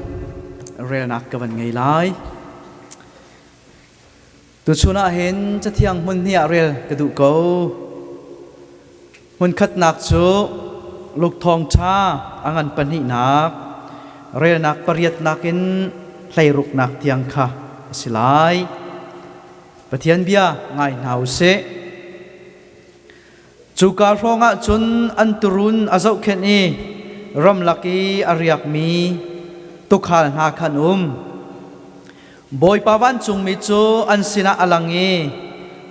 relnak ka van ngei lai. Tuchun ah hin cathiang hmun hnih ah rel ka duh ko. Hmun khatnak cu Luke thawngṭha a ngan pahnihnak relnak pariatnak in hleiruknak tiang kha a si lai. Pathian bia ngai hna u sih. Cuka hrawngah cun an turun a zohkhenh i ramlak i a riakmi tuukhal hna kha an um. Bawipa vancungmi cu an sinah a lang i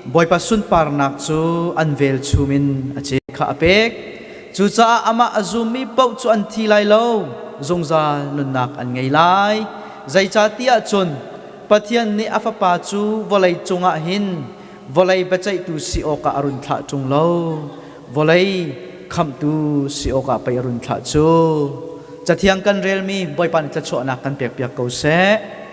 Bawipa sunparnak cu an velchum in a ce kha a pek. Cucaah amah a zummi paoh cu an thi lai lo, zungzal nunnak an ngei lai. Zeicahtiah cun Pathian nih a Fapa cu vawlei cungah hin vawlei biaceihtu si awkah a run thlah ṭung lo, vawlei khamhtu si awkah pei a run thlah cu. Cathiang kan relmi Bawipa nih thluachuahnak kan pekpiak ko seh.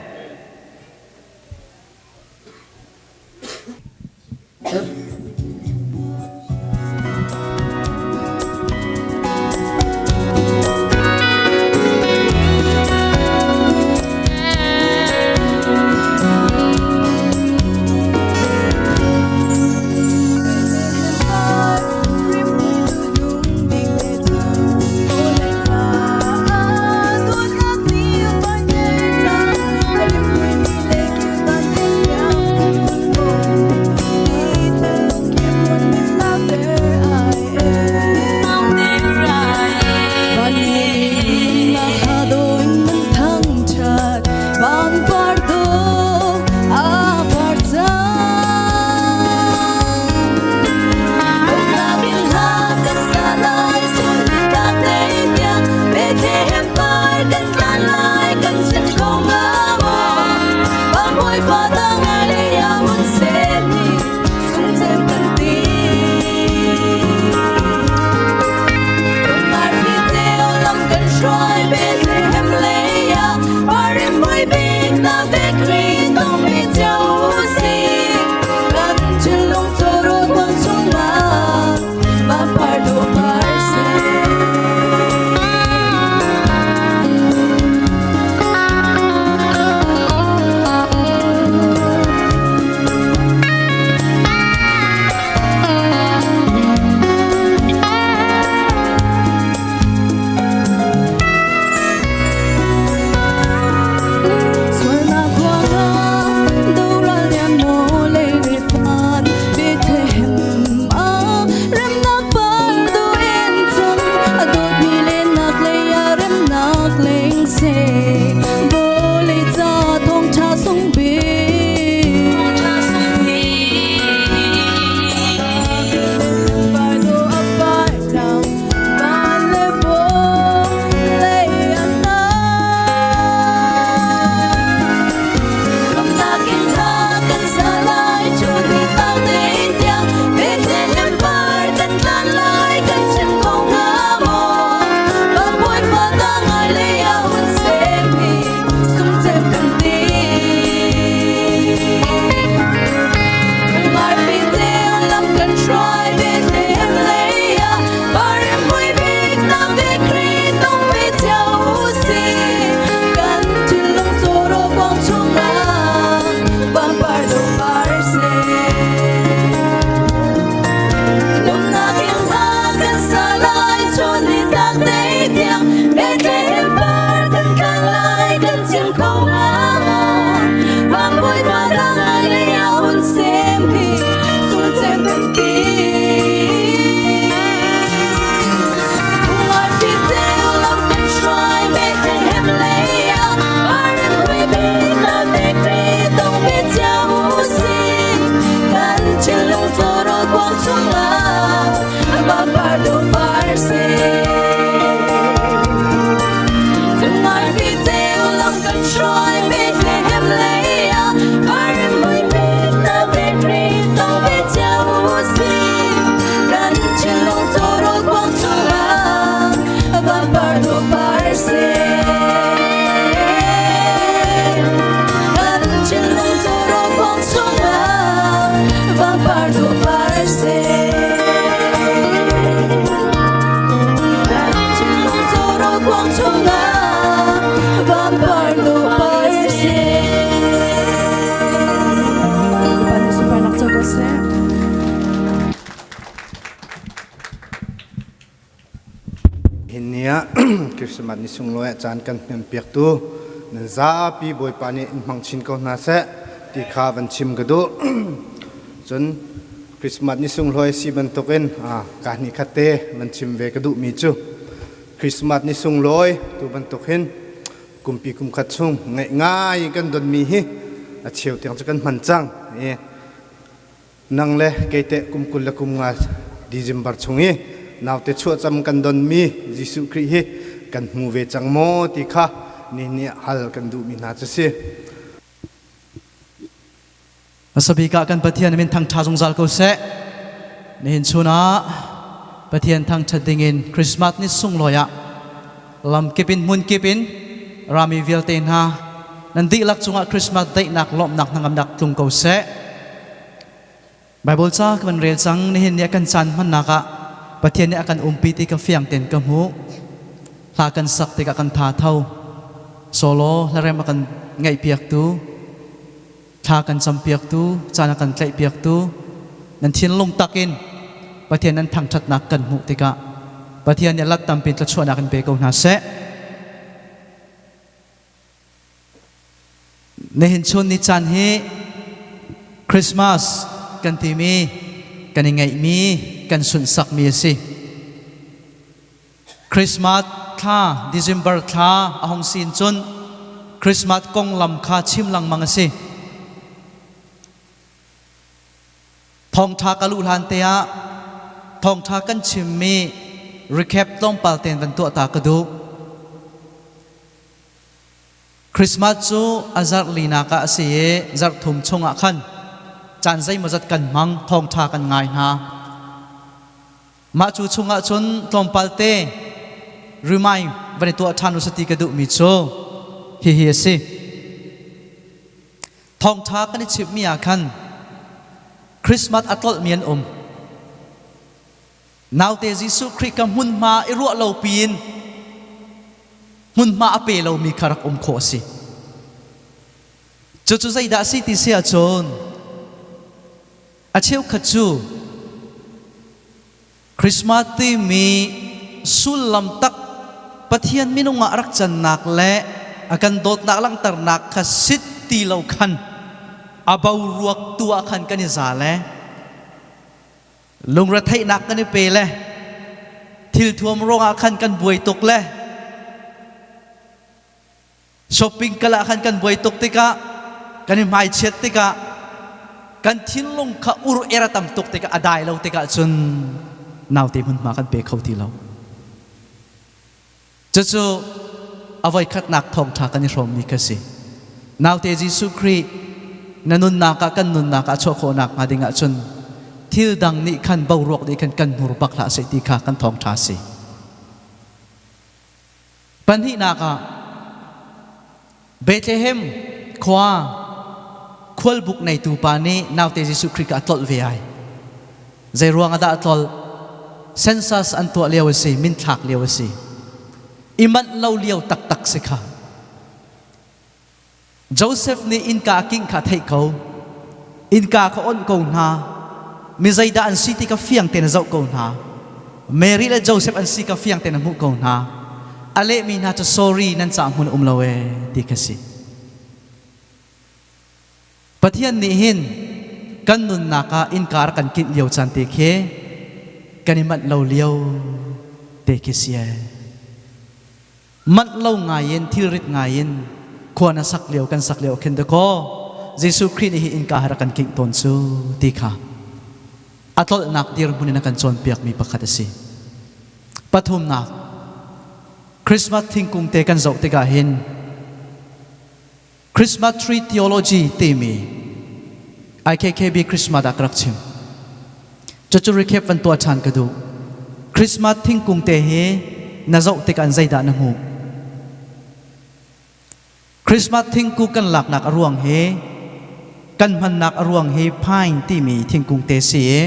Hin ni ah Christmas ni sunglawi ah caan kan hman piaktu nan zapi Bawipa nih in hmang chin ko hna seh ti kha van chim ka duh. Cun Christmas ni sunglawi si bantukin ka hnih khat te van chim ve ka duhmi cu Christmas ni sunglawi tu bantuk hin kumpi kum khat chung ngaih ngai kan donmi hi a cheu tiang cu kan hman cang. Nang le kei teh kum 25 December chung i naute chuahcam kan donmi Jesuh Khrih hi kan hmu ve cang maw ti kha nihin ah hal kan duhmi hna cu si. Hmasabik ah kan Pathian min thangṭha zungzal ko seh. Nihin chun ah Pathian thangṭhat dingin Christmas ni sunglawi ah lamkip in hmunkip in rami vialte hna nan dihlak cungah Christmas daihnak lawmhnak hnangamnak tlung ko seh. Bible ca ka van rel cang nihin ni a kan caan hmannak ah Pathian nih a kan umpi ti ka fiang tein ka hmuh. Hla kan sak tikah kan tha tho. Solo hlarem a kan ngaihpiaktu thla kan campiaktu, caan a kan tlaihpiaktu, nan thinlung takin Pathian nan thangṭhatnak kan hmuh tikah Pathian nih lat tampi thluachuahnak in pe ko hna seh. Nihin chun ni caan hi Christmas kan timi, kan i ngaihmi, kan sunhsakmi a si. Christmas thla, December thla a hung sin cun Christmas konglam kha chim lengmang a si. Thawngṭha ka luh hlan te ah thawngṭha kan chimmi recap tlawmpal tein van tuah ta ka duh. Christmas cu a zarh linak ah a si i zarh thum chungah khan caan zeimawzat kan hmang, thawngṭha kan ngai hna. Mah cu chungah cun tlawmpal te remind van i tuah ṭhan u sati ka duhmi cu hihi a si. Thawngṭha kan i chimhmi ah khan Christmas a tlolhmi an um. Naute Jesuh Khrih ka hmunhma i ruah lo piin hmunhma a pe lomi kha rak um khawh a si. Cucu zeidah a si ti si ahcun A cheukhat cu Christmas timi sullam tak Pathian minung ah rak cannak le a kan dawtnak langhternak kha sit ti lo khan a boruak tu ah khan kan i za le lungretheihnak kan i pe le thilthuam ruangah khan kan buai tuk le Shopping kal ah khan kan buai tuk tikah kan i hmaichiat tikah kan thinlung kha ur er a tam tuk tikah a dai lo tikah cun naute hmunhma kan pe kho ti lo. Cucu a voikhatnak thawngṭha kan i hrawmmi kha si. Naute Jesuh Khrih na nunnak ah kan nunnak ah chuah khawhnak hnga ding ahcun thil dang nih khan boruak nih khan kan hnur bak hlah seh ti kha kan thawngṭha si. Pahnihnak ah Bethlehem khua khualbuk neitu pa nih naute Jesuh Khrih kha a tlolh ve ai. Zei ruang ah dah a tlolh? Census an tuah lio a si, minthlak lio a si. I manh lo lio taktak si kha. Joseph nih innka a kingh kha a theih ko. Innka kha onh ko hna. Mi zeidah an si ti kha fiang tein a zoh ko hna. Mary le Joseph an si kha fiang tein a hmuh ko hna. A lehmi hna cu sorry nan ca hmun um lo ee ti kha si. Pathian nih hin kan nunnak ah innka rak kan kingh lio caan te khi kan i manh lo lio te khi si ee. Manh lo ngai in thilrit ngai in khua na sak lio kan sak lio khin dakaw Jesuh Khrih nih hi innka he rak kan kingh tawn cu ti kha a tlolhnak dirhmun in a kan cawnpiakmi pakhat a si. Pathumnak, Christmas thingkung te kan zoh tikah hin Christmas tree theology timi IKKB Christmas ah ka rak chim. Cucu recap van tuah ṭhan ka duh. Christmas thingkung te hi na zoh tikah zeidah na hmuh? Christmas thingkung kan laknak a ruang hi kan hmannak a ruang hi pine timi thingkung te si i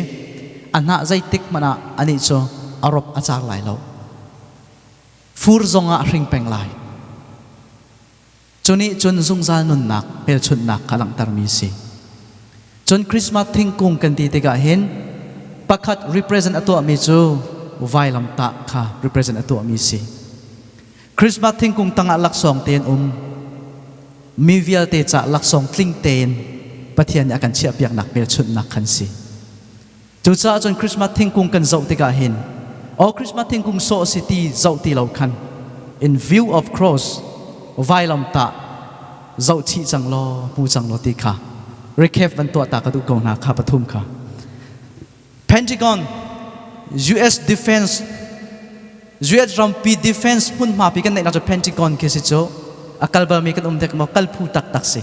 a hnah zeitik hmanh ah anih cu a rop a car lai lo. Fur zongah a hring peng lai. Cu nih cun zungzal nunnak hmelchunhnak kha langhtermi a si. Cun Christmas thingkung kan ti tikah hin pakhat represent a tuahmi cu vailamtah kha represent a tuahmi a si. Christmas thingkung tangah laksawng tein um mi vialte ca laksawng tling tein Pathian nih a kan chiahpiaknak hmelchunhnak khan si. Cucaah cun Christmas thingkung kan zoh tikah hin aw Christmas thingkung sawh si ti zoh ti lo khan in view of cross vailamtah zoh chih cang law hmu cang law ti kha recap van tuah ta ka duh ko hna kha pathum kha. Pentagon US Defense US rampi defense hmunhma pi kan neihnak cu Pentagon khi si cu. A kal balmi kan um dek maw? Kal phu taktak si.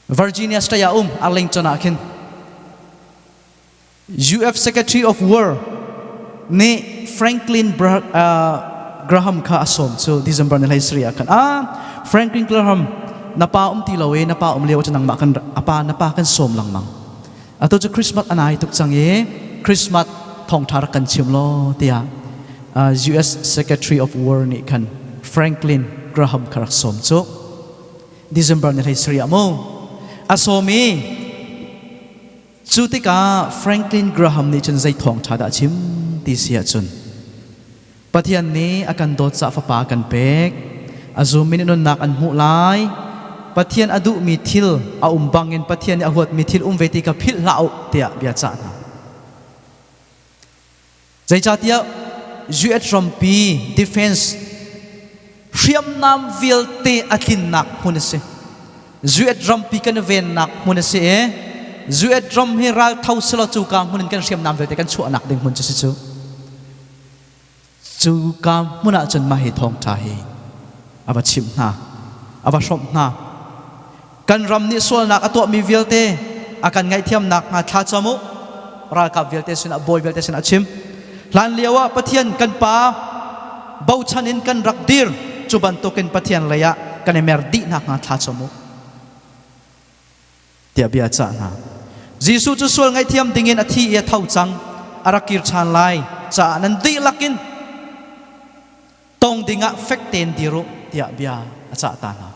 Virginia State ah um Arlington ah khin UF Secretary of War nih Franklin Graham kha a sawm cu December ni hlei sarih ah khan. Ah, Franklin Graham, na pa um ti lo i na pa um lio cu nangmah kan apa na pa kan sawm lengmang. Atu cu Christmas a nai tuk cang i Christmas thawngṭha rak kan chim law tiah US Secretary of War nih khan Franklin Graham kha rak sawm cu. December ni hlei sarih ah mu a sawm i cu tikah Franklin Graham nih cun zei thawngṭha dah a chim ti si ahcun, Pathian nih a kan dawt caah fapa a kan pek. A zummi nih nunnak an hmuh lai. Pathian a duhmi thil a um bangin Pathian nih a huatmi thil um ve ti kha philh hlah u tiah bia cah hna. Zeicahtiah US rampi defense hriamnam vialte a tlinnak hmun a si. US rampi kan vennak hmun a si i US ram hi ral tho selaw cu ka hmun in kan hriamnam vialte kan chuahnak ding hmun cu si cu. Cu ka hmun ah cun mah hi thawngṭha hi a va chimh hna, a va hrawmh hna. Kan ram nih sualnak a tuahmi vialte a kan ngaihthiamnak hnga thla cam u. Ralkap vialte sinah, bawi vialte sinah a chim. Hlan lio ah Pathian kan pa bochan in kan rak dir. Cu bantukin Pathian lei ah kan i mer dih nakhnga thla cam u tiah bia a cah hna. Jesuh cu sual ngaihthiam dingin a thi i a tho cang, a rak kir ṭhan lai caah nan dihlak in tong dingah fek tein dir u tiah bia a cah ta hna.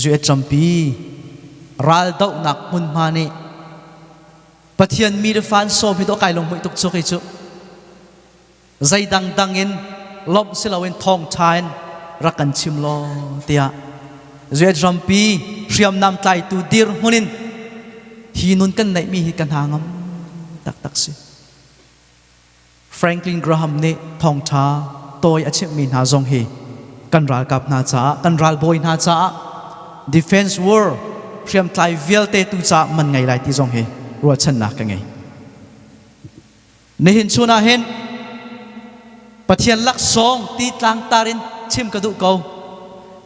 Zuet rampi raldohnak hmunhma nih Pathian mi le fa an sawm hi dawh kai lung hmuih tuk cu kei cu. Zei dangdang in lawmh si loin thawngṭha in rak kan chim law tiah Zuet rampi hriamnam tlaitu dirhmun in hi nun kan neihmi hi ka hna ngam taktak si. Franklin Graham nih thawngṭha tawi a chimhmi hna zong hi kan ralkap hna caah, kan ralbawi hna caah, defense war hriamtlai vialte tu caah man ngei lai ti zong hi ruahchannak ka ngei. Nihin chun ah hin Pathian laksawng ti tlangtar in chim ka duh ko.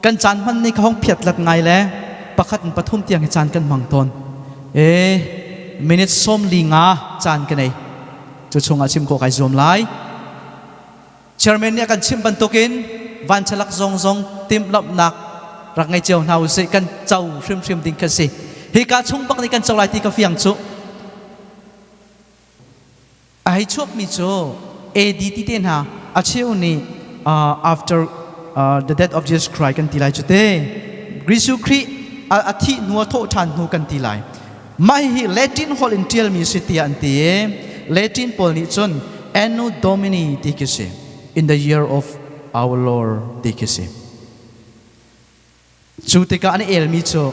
Kan caan hman ni ka hong phiat lat ngai le pakhat in pathum tiang hi caan kan hmang tawn. E minute 45 caan ka nei. Cu chungah chim khawh kai zuam lai. Chairman nih a kan chimh bantukin vanchalak zong zong timhlamhnak rak ngei cio hna usih, kan co hrimhrim ding kha si. Hika chung bak nih kan co lai ti ka fiang cu. A hei chuakmi cu AD ti te hna a cheu nih after the death of Jesus Christ kan ti lai cu te. Jesuh Khrih a thih hnu a thawh ṭhan hnu kan ti lai. Mah hihi Latin holh in ṭialmi si tiah an ti i Latin pawl nih cun Anno Domini ti khi si. In the year of our Lord ti khi si. Cu tikah an elmi cu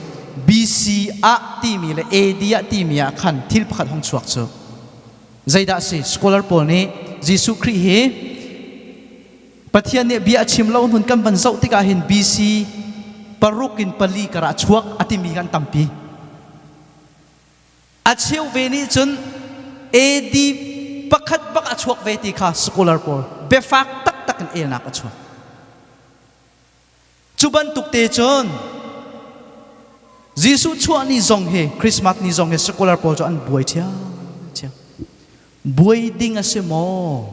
BC ah timi le AD ah timi ah khan thil pakhat hong chuak cu. Zeidah si? Scholar pawl nih Jesuh Khrih hi Pathian nih bia a chim lo hnun kan van zoh tikah hin BC 6 in 4 karah chuak a timi kan tampi. A cheu ve nih cun AD pakhat bak a chuak ve ti kha scholar pawl biafak taktak in elnak a chuak. Cu bantuk te cun Jesuh chuah ni zong hi, Christmas ni zong hi secular pawl cu an buai ṭhiamṭhiam. Buai ding a si maw?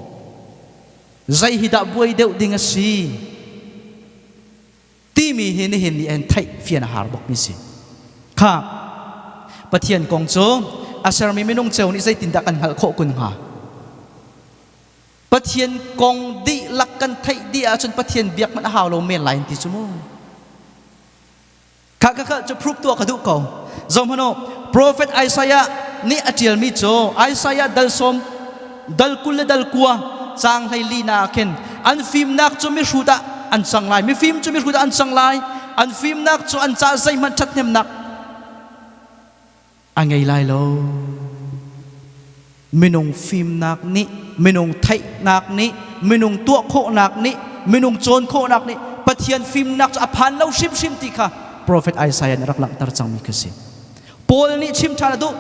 Zei hi dah buai deuh ding a si? Timi hi nihin ni an theih fian a har bak mi si. Kha Pathian kong cu a sermi minung ceu nih zeitindah kan hngalh khawh kun hnga? Pathian kong dihlak kan theih dih ahcun Pathian biak hmanh a hau lo men lai an ti cu mu. Kha kha kha cu proof tuah ka duh ko. Zoh hmanh u, Prophet Isaiah nih a ṭialmi cu Isaiah dal 10 dal 20 le dal 9 caang 14 na ah khin an fimnak cu mihrut ah an cang lai, mifim cu mihrut ah an cang lai, an fimnak cu an caah zeihmanh ṭhathnemnak a ngei lai lo. Minung fimnak nih, minung theihnak nih, minung tuah khawhnak nih, minung cawn khawhnak nih Pathian fimnak cu a phan lo hrimhrim ti kha Prophet Isaiah nih rak langhter cangmi kha si. Paul nih chim ṭhan a duh.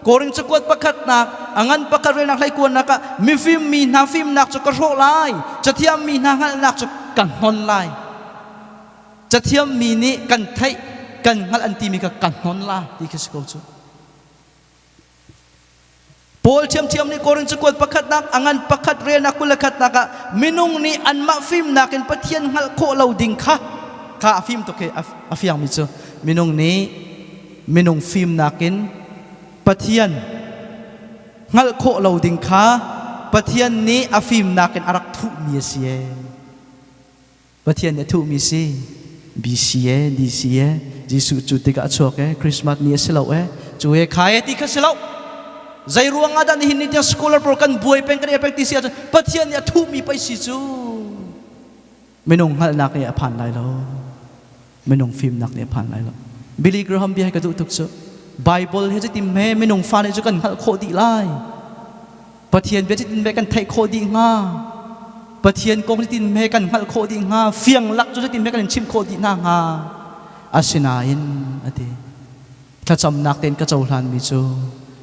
Korin cakuat pakhatnak a ngan pakhat relnak hleikuannak ah mifim mi hna fimnak cu ka hrawh lai, cathiam mi hna hngalhnak cu ka hnon lai. Cathiam mi nih kan theih, kan hngalh an timi kha ka hnon lai ti khi si ko cu. Paul ṭhiamṭhiam nih Korin cakuat pakhatnak a ngan pakhat relnak 21nak ah minung nih anmah fimnak in Pathian hngalh khawh lo ding kha kha a fim tuk hi a fiangmi cu minung nih minung fimnak in Pathian hngalh khawh lo ding kha Pathian nih a fimnak in a rak thuhmi a si ee. Pathian nih a thuhmi si. BC e, DC e, Jesuh cu tikah a chuak e, Christmas ni a si lo e, cu he kha e ti kha si lo. Zei ruang ah dah nihin ni tiang scholar pawl kan buai peng kan peng ti si ahcun Pathian nih a thuhmi pei si cu. Minung hngalhnak nih a phan lai lo. Minung fimnak nih a phan lai lo. Billy Graham bia hi ka duh tuk cu. Bible he cutin he minung fa nih cu kan hngalh khawh dih lai. Pathian bia cutin me kan theih khawh dih hnga. Pathian kong cutin me kan hngalh khawh dih hnga. Fiang lak cu cutin me kan in chimh khawh dih hna hnga. Asinain a ti. Thlacamnak tein ka cohlanmi cu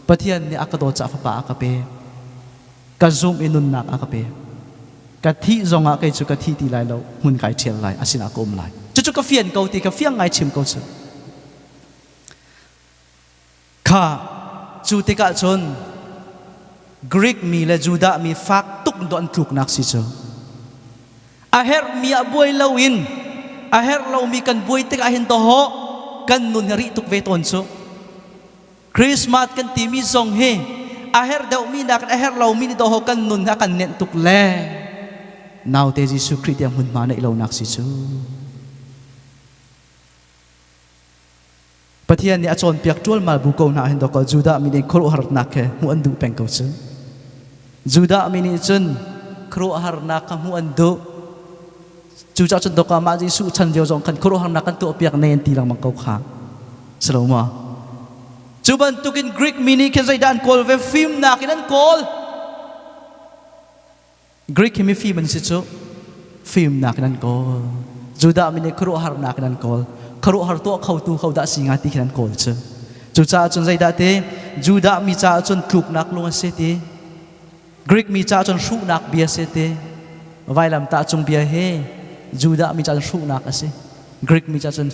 Pathian nih a ka dawt caah fapa a ka pek. Ka zumh i nunnak a ka pek. Ka thih zongah kei cu ka thi ti lai lo, hmun kai ṭhial lai, a sinah ka um lai. Cucu ka fian ko ti ka fiang ngai chim ko cu. Kha cu tikah cun Greek mi le Judah mi fak tuk do an tluknak si cu. A herhmi ah buai loin a herh lomi kan buai tikah hin dawhawh kan nun hi rih tuk ve tawn cu. Christmas kan timi zong hi a herh deuhmi nakin a herh lomi nih dawhawh kan nun hi a kan nenh tuk le naute Jesuh Khrih tiang hmunhma neih lonak si cu. Pathian nih a cawnpiak ṭualmal bu ko hna hin dawkaw Judah mi nih khuaruahharnak he hmuh an duh peng ko cu. Judah mi nih cun khuaruahharnak kha hmuh an duh. Cucaah cun dawkaw mah Jesuh chan lio zong khan khuaruahharnak kan tuahpiak ne an ti lengmang ko kha. Si lo maw? Cu bantukin Greek mi nih khin zeidah an kawl ve? Fimnak in an kawl. Greek hi mifim an si cu. Fimnak in an kawl. Judah mi nih khuaruahharnak in an kawl. Khuaruahhar tuah khotu hodah si hnga ti khin an kawl cu. Cucaah cun zeidah ti? Judah mi caah cun tluknak lung a si ti. Greek mi caah cun hruhnak bia si ti. Vailamtah cung bia hi Judah mi caah cun hruhnak a si. Greek mi caah cun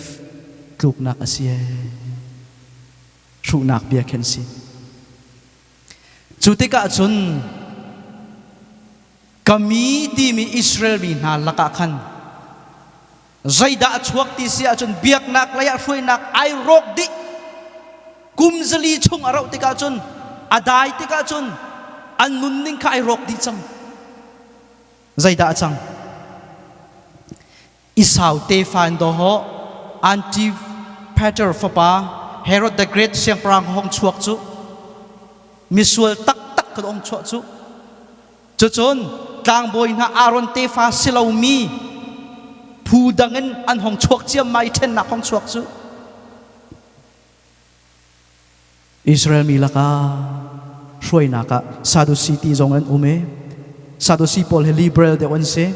tluknak a si. Hruhnak bia khin si. Cu tikah cun ka mi timi Israel mi hna lakah khan zeidah a chuak ti si ahcun biaknak lei ah hruainak ai rawk dih. Kum 400 chung a rauh tikah cun a dai tikah cun an nunning kha ai rawk dih cang. Zeidah a cang? Esau tefa in dawhawh Antipater fapa Herod the Great siangpahrang hong chuak cu misual taktak kan ong chuah cu. Cucun tlangbawi hna Aaron tefa si lomi phu dang in an hong chuak ciammai i ṭhennak hong chuak cu. Israel mi lakah hruainak ah Sadusi ti zong an um i Sadusi pawl hi liberal deuh an si.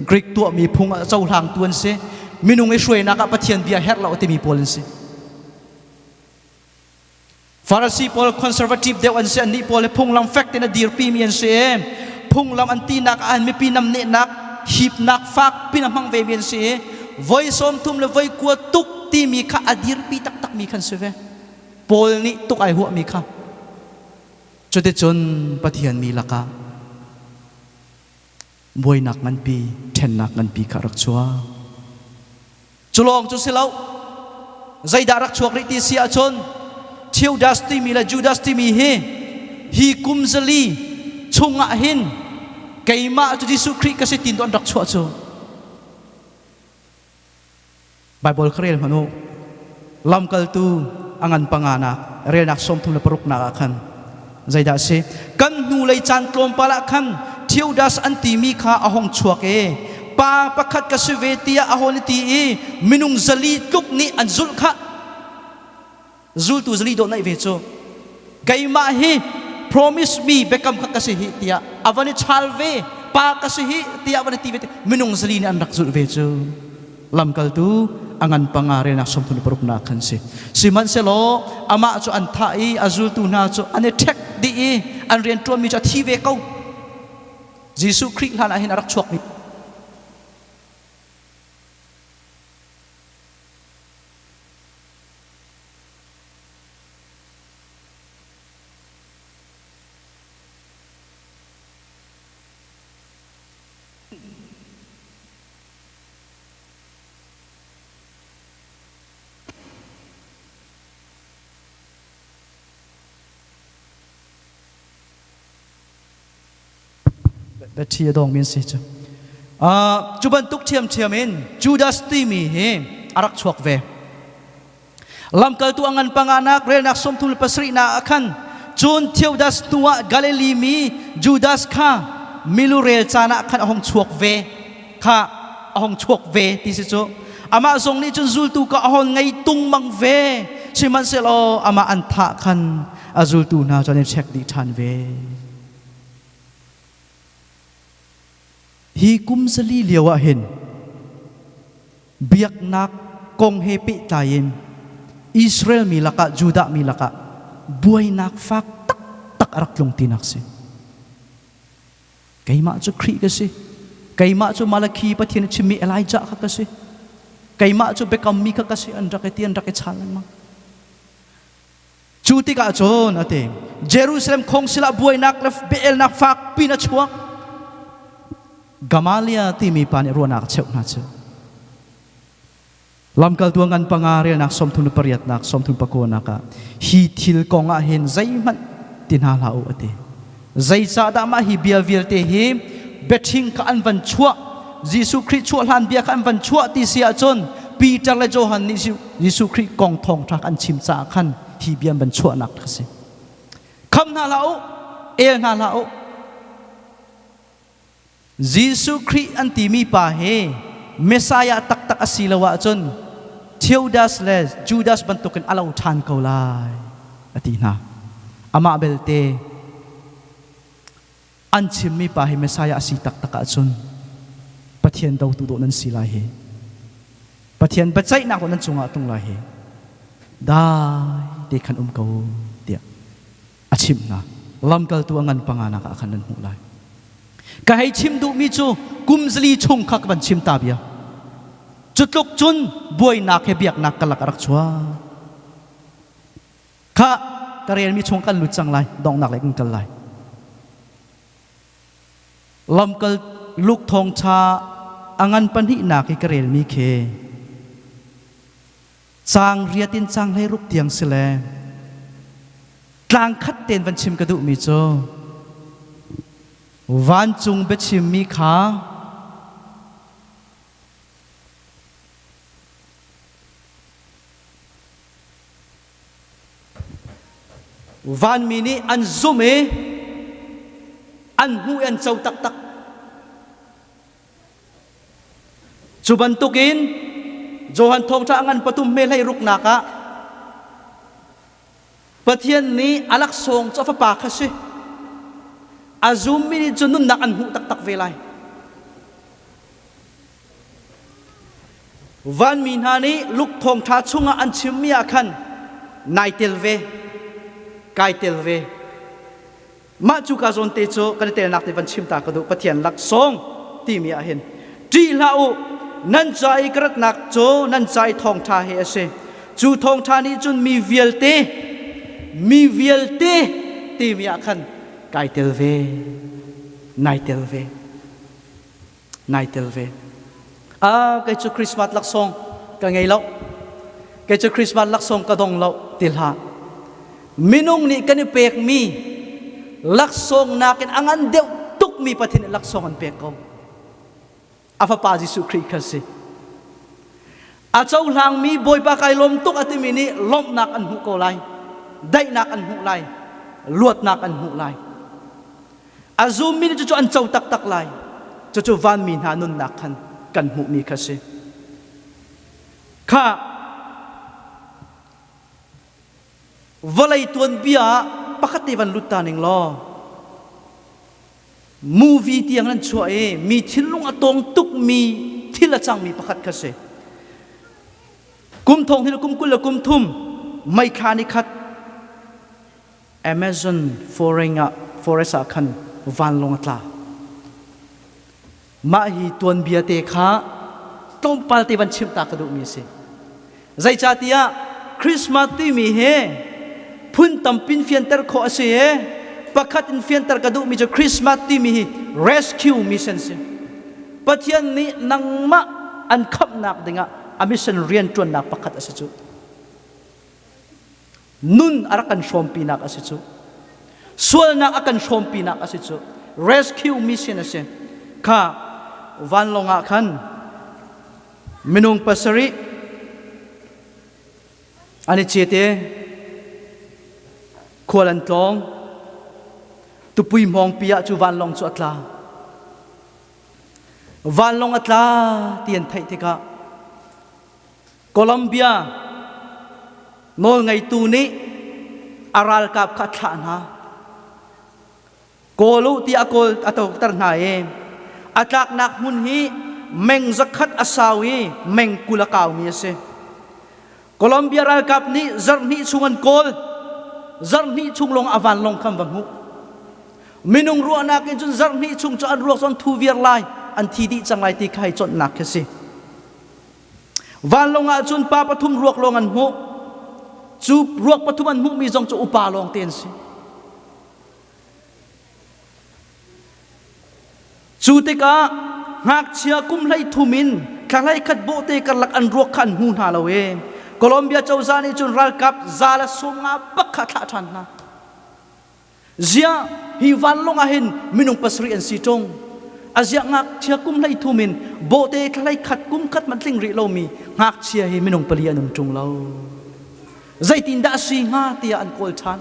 Greek tuahmi phung ah cohlangtu an si. Minung i hruainak ah Pathian bia herh lo a timi pawl an si. Farasi pawl conservative deuh an si. Annih pawl hi phunglam fek tein a dirpimi an si i phunglam an tinak ah mipi namnehnak hipnak fak pin a hmang vemi an si i voi 30 le voi 90 tuk timi kha a dirpi taktakmi khan si ve. Paul nih tuk ai huahmi kha. Cuticun Pathian mi lakah buainak nganpi, ṭhennak nganpi kha rak chuak. Cu lawng cu si lo, zeidah rak chuak rih ti si ahcun Theudas timi le Judas timi hi hi kum 400 chungah hin keimah cu Jesuh Khrih ka si tin an rak chuah cu. Baibal kha rel hmanh u. Lamkaltu a ngan panganak relnak 36nak ah khan zeidah a si? Kan hnulei caan tlawmpal ah khan Theudas an timi kha a hung chuak i pa pakhat ka si ve tiah a hon i ti i minung 400 tluk nih an zulh khah. Zultu 400 dawh naih ve cu. Keimah hi promise mi biakam kha ka si hi tiah a van i chal ve pa ka si hi tiah a van i ti ve minung 400 nih an rak zulh ve cu. Lamkaltu Angan panga relnak 36 na khan si. Sihmanhsehlaw amah cu an thah i a zultu hna cu an i ṭhek dih i an rian ṭuanmi cu a thi ve ko. Jesuh Khrih hlan ah hin a rak chuakmi Battery a dong min si cu. Cu bantuk ṭhiamṭhiam in Judas timi hi a rak chuak ve. Lamkaltu a ngan panganak relnak 37 nak ah khan cun Theodas hnuah Galilee mi Judas kha milu rel caan ah khan a hung chuak ve kha a hung chuak ve ti si cu. Amah zong nih cun zultu ka a hon ngei tung mang ve. Sihmanhsehlaw amah an thah khan a zultu hna cu an i ṭhek dih ṭhan ve. Hi kum zali lio ah hin biaknak kong he pehtlai in Israel mi lakah Judah mi lakah buainak fak taktak a rak tlung tinak si. Keimah cu Khrih ka si. Keimah cu Malakhi Pathian a chimmi Elijah kha ka si. Keimah cu biakammi kha ka si an rak i ti an rak i chal lengmang. Cu tikah cun a ti, Jerusalem khongsil ah buainak le biaelnak fakpi in a chuak. Gamaliel timi pa nih ruahnak a cheuh hna cu. Lamkaltu ngan panga relnak 38 nak 39 nak ah hi thil kong ah hin zeihmanh ti hna hlah u a ti. Zeicahdah mah hi bia vialte hi biaṭhing kha an van chuah Jesuh Khrih chuah hlan bia kha an van chuah ti si ahcun Peter le Johan nih Jesuh Khrih kong thawngṭha an chim caah khan hi bia an van chuahnak kha si. Kham hna hlah u, el hna hlah u. Jesuh Khrih an timi pa hi Messiah taktak a si lo ahcun Theodas le Judas bantukin a lo ṭhan ko lai a ti hna. Amah belte an chimmi pa hi Messiah a si taktak ahcun Pathian dotu dawh nan si lai hi. Pathian biaceihnak dawh nan cungah tung lai hi. Dai te khan um ko tiah a chimh hna. Lamkaltu a ngan panganak ah khan nan hmuh lai. Ka hei chim duhmi cu kum zali chung kha ka van chim ta bia. Cu tluk cun buainak he biaknak ka lak a rak chuak. Kha ka relmi chung kan lut cang lai, donghnak lei kan kal lai. Lamkal Luke thawngṭha a ngan pahnihnak i ka relmi khi Caang riat in caang 16 tiang si le tlang khat tein van chim ka duhmi cu vancung biachimmi kha vanmi nih an zumh i an hmuh i an co taktak. Cu bantukin Johan Thawngṭha a ngan pathum hme hlei ruknak ah Pathian nih a laksawng cu a fapa kha si. A zummi nih cun nunnak an hmuh taktak ve lai. Vanmi hna nih Luke Thawngṭha chungah an chimmi ah khan nai tel ve, kai tel ve. Mah cu ka zawn te cu kan i telnak te van chim ta ka duh Pathian laksawng timi ah hin ṭih hlah u nan ca i ka ratnak cu nan ca i thawngṭha hi a si cu thawngṭha nih cun mi vialte mi vialte timi ah khan kai tel ve nai tel ve nai tel ve a kei cu Christmas laksawng ka ngei lo kei cu Christmas laksawng ka dong lo ti hlah minung nih kan i pekmi laksawng nakin a ngan deuh tukmi Pathian nih laksawng an pek ko a fapa Jesuh Khrih kha si a cohlangmi Bawipa kai lawm tuk a timi nih lawmhnak an hmuh ko lai daihnak an hmuh lai luatnak an hmuh lai A zummi nih cucu an co taktak lai. Cucu vanmi hna nunnak khan kan hmuhmi kha si. Kha vawlei tuanbia ah pakhat te van lut ta ning law movie tiang nan chuah i mi thinlung a tawng tukmi thil a cangmi pakhat kha si. Kum thong hnih le kum 20 le kum thum May thla ni khat Amazon forest ah khan vanlawng a tla. Mah hi tuanbia te kha tlawmpal te van chimh ta ka duhmi a si. Zeicahtiah Christmas timi hi phun tampin fianter khawh a si i pakhat in fianter ka duhmi cu Christmas timi hi rescue mission si. Pathian nih nangmah an khamhnak dingah a mission rianṭuannak pakhat a si cu. Nun a rak kan hrawmpinak a si cu. Sualnak a kan hrawmpinak a si cu. Rescue mission a si. Kha vanlawng ah khan minung pasarih an i cit i khual an tlawng. Tupui hmawngpi ah cu vanlawng cu a tla. Vanlawng a tla ti an theih tikah Colombia nawlngeitu nih a ralkap kha a thlah hna. Kawl u tiah a kawl a tokter hna i a tlaknak hmun hi meng zakhat a sau i meng 20 a kaumi a si. Colombia ralkap nih zarhhnih chung an kawl. Zarhhnih chung lawng a vanlawng kha an va hmuh. Minung ruahnak in cun zarhhnih chung cu an ruak cu an thu viar lai, an thi dih cang lai ti kha hei cawnhnak khi a si. Vanlawng ah cun pa pathum ruak lawng an hmuh. Cu ruak pathum an hmuhmi zong cu upa lawng te an si. Cu tikah ngakchia kum 13 in thla 11 bawhte karlak an ruak kha an hmu hna lo i Colombia cozah nih cun ralkap 150 bak kha a thlah ṭhan hna. Ziah hi vanlawng ah hin minung pasarih an si ṭung. A ziah ngakchia kum 13 in bawhte thla 11 kum khat hmanh tling rih lomi ngakchia hi minung pali an um ṭung lo. Zeitindah a si hnga tiah an kawl ṭhan.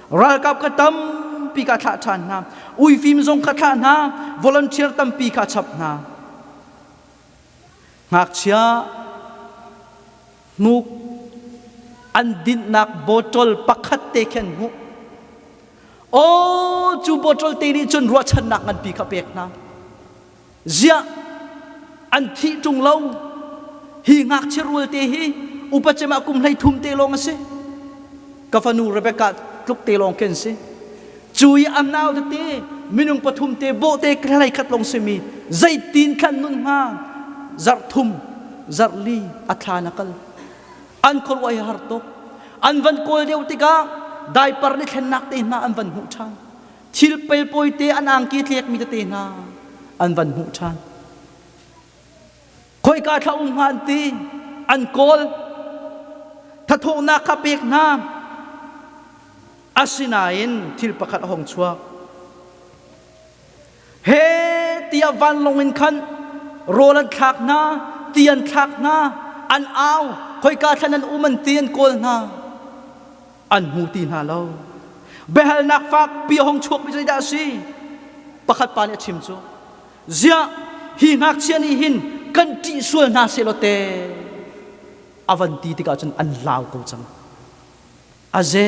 Ralkap kha tampi kha thlah ṭhan hna. Uifim zong kha thlah hna. Volunteer tampi kha chap hna. Ngakchia hnuk an dinhnak bottle pakhat te khi an hmuh. Aw cu bottle te nih cun ruahchannak nganpi kha pek hna. Ziah an thih ṭung lo. Hi ngakchia rual te hi upa cem ah kum 13 te lawng a si. Ka fanu Rebecca tluk te lawng khi an si. Cu i a nau tete minung pathum te bawhte hlei khat lawng simi zeitin khan nun hnga zarh thum zarh li a thla na kal. An khuaruah hi har tuk. An van kawl deuh tikah diaper ni thlennak te hna an van hmuh ṭhan. Thil pelpawi te an angki tlekmi tete hna an van hmuh ṭhan. Khoika thla um hnga an ti, an kawl. Thathawhnak kha pek hna. Asinain thil pakhat a hung chuak. He tiah vanlawng in khan rawl an thlak hna, ti an thlak hna, an au, khoika thlan an um an ti an kawl hna. An hmu ti hna lo. Biahalnak fakpi a hung chuakmi zeidah a si? Pakhat pa nih a chim cu, ziah hi ngakchia nih hin kan ṭih sual hna sehlaw te a van ti tikah cun an lau ko cang. Aze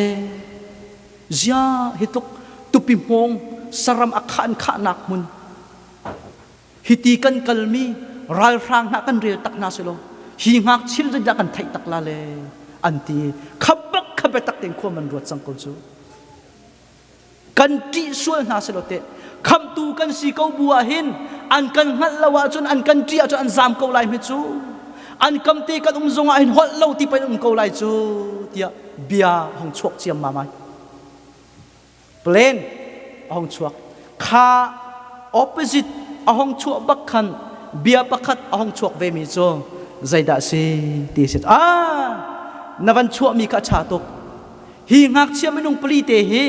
ziah hi tluk tupi hmawng saram a khah an khahnak hmun hiti kan kalmi ralhrang hna kan rel tak hna selaw hi ngakchia zeidah kan theih tak la le an ti khabak khabe tak tein khua man ruat cang ko cu kan ṭih sual hna selaw teh khamtu kan si ko bu ah hin an kan hngalh lo ahcun an kan ṭih ahcun an zaam ko lai hme cu an kam te kan um zong ah hin holh lo ti pei um ko lai cu tiah bia hong chuak ciam mamai plan a hong chuak kha opposite a hong chuah bak khan bia pakhat a hong chuak ve mi cu zeidah si ti si ah na van chuah mi kha a ṭha tuk Hi ngakchia minung pali te hi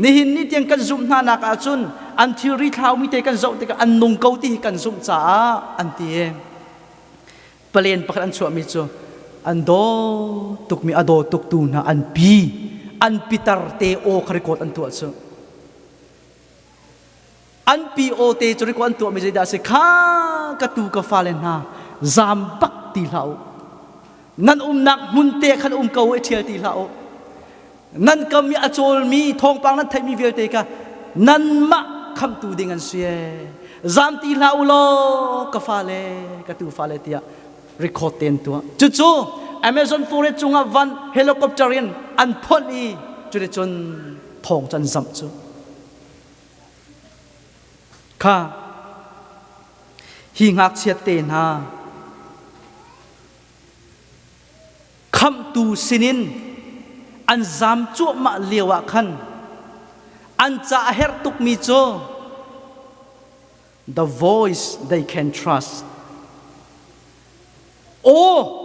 nihin ni tiang kan zumh hna nak ahcun an thilri thlaumi te kan zoh tikah an nung ko ti hi kan zumh caah an ti i palen pakhat an chuahmi cu an daw tukmi a daw tuktu hna an pi an pitar te aw kha record an tuah cu an pi aw te cu record an tuahmi zeidah a si kha ka tu ka fale hna zaam bak ti hlah u Nan umnak hmun te khan um ko i ṭhial ti hlah u. Nan kam i a cawlmi thawngpang nan theihmi vialte kha nanmah khamhtu ding an si ee. Zam ti hlah u law ka fale, ka tuufale tiah record te an tuah. Cucu Amazon forest cungah van helicopter in an phonh i cuticun thawng cu an zamh cu. Kha hi ngakchia te hna khamhtu sinin an zam cuahmah lio ah khan an ca a herh tukmi cu the voice they can trust aw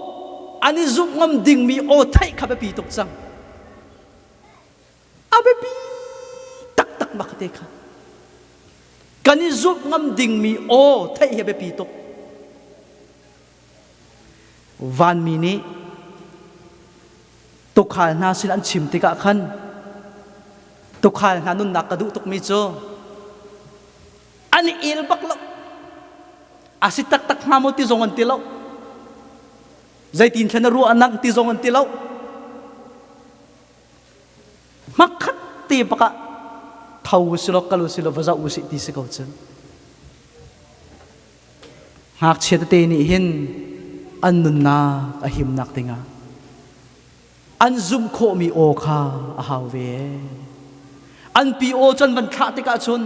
an i zumh ngam dingmi aw theih kha biapi tuk cang. A biapi taktak bak te kha. Kan i zumh ngam dingmi aw theih hi a biapi tuk. Vanmi nih tukhal hna sin an chim tikah khan tukhal hna nunnak ka duh tukmi cu an i el bak lo. A si taktak hnga maw ti zong an ti lo. Zeitin thlen a ruah nang ti zong an ti lo. Hmakhat te bak ah tho usilaw kal usilaw va zoh usih ti si ko cun. Ngakchia tete nih hin an nunnak a himnak dingah an zumh khawhmi aw kha a hau ve. An pi aw cu an van thlah tikah cun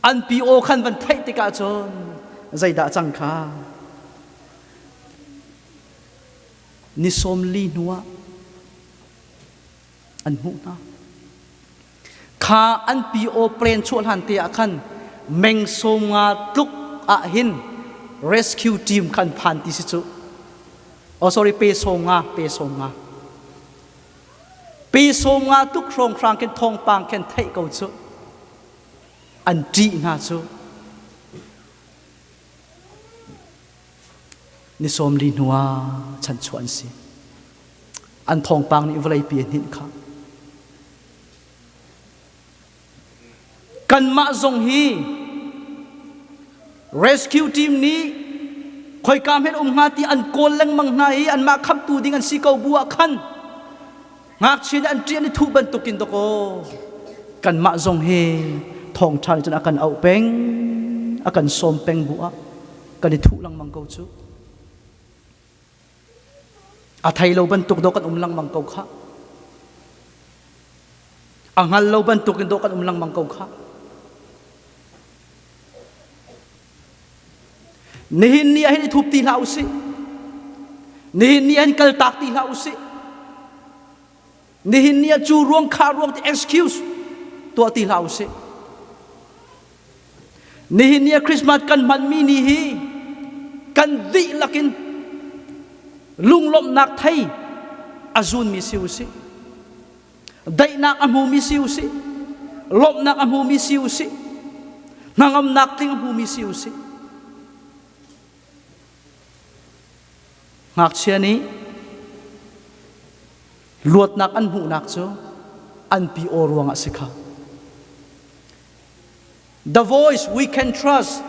an pi aw khan van theih tikah cun zeidah cang kha ni 40 hnuah an hmuh hna. Kha an pi aw plane chuah hlan te ah khan meng 50 tluk ah hin rescue team khan phan ti si cu. Oh sorry pe 50 pe 50. Pe 50 tluk hrawnghrang khin thawngpang khin theih ko cu. An ṭih hna cu. Ni 40 hnuah chanchuah an si. An thawngpang nih vawleipi a hninh kha. Kanmah zong hi rescue team nih khoika hmenh um hnga ti an kawl lengmang hna i anmah khamtu ding an si ko bu ah khan ngakchia nih an ṭih an i thuh bantukin dawkaw kanmah zong hi thawngṭha nih cun a kan auh peng a kan sawm peng bu ah kan i thuh lengmang ko cu. A thei lo bantuk dawh kan um lengmang ko khah. A hngal lo bantuk in dawh kan um lengmang ko khah. Nihin ni ah hin i thup ti hlah usih. Nihin ni ah hin kaltak ti hlah usih. Nihin ni ah cu ruang kha ruang ti excuse tuah ti hlah usih. Nihin ni ah Christmas kan hmanmi ni hi kan dihlak in lunglawmhnak thei a zunmi si usih. Daihnak a hmumi si usih. Lawmhnak a hmumi si usih. Hnangamnak tling a hmumi si usih. Ngakchia nih luatnak an hmuhnak cu an pi aw ruangah si kha. The voice we can trust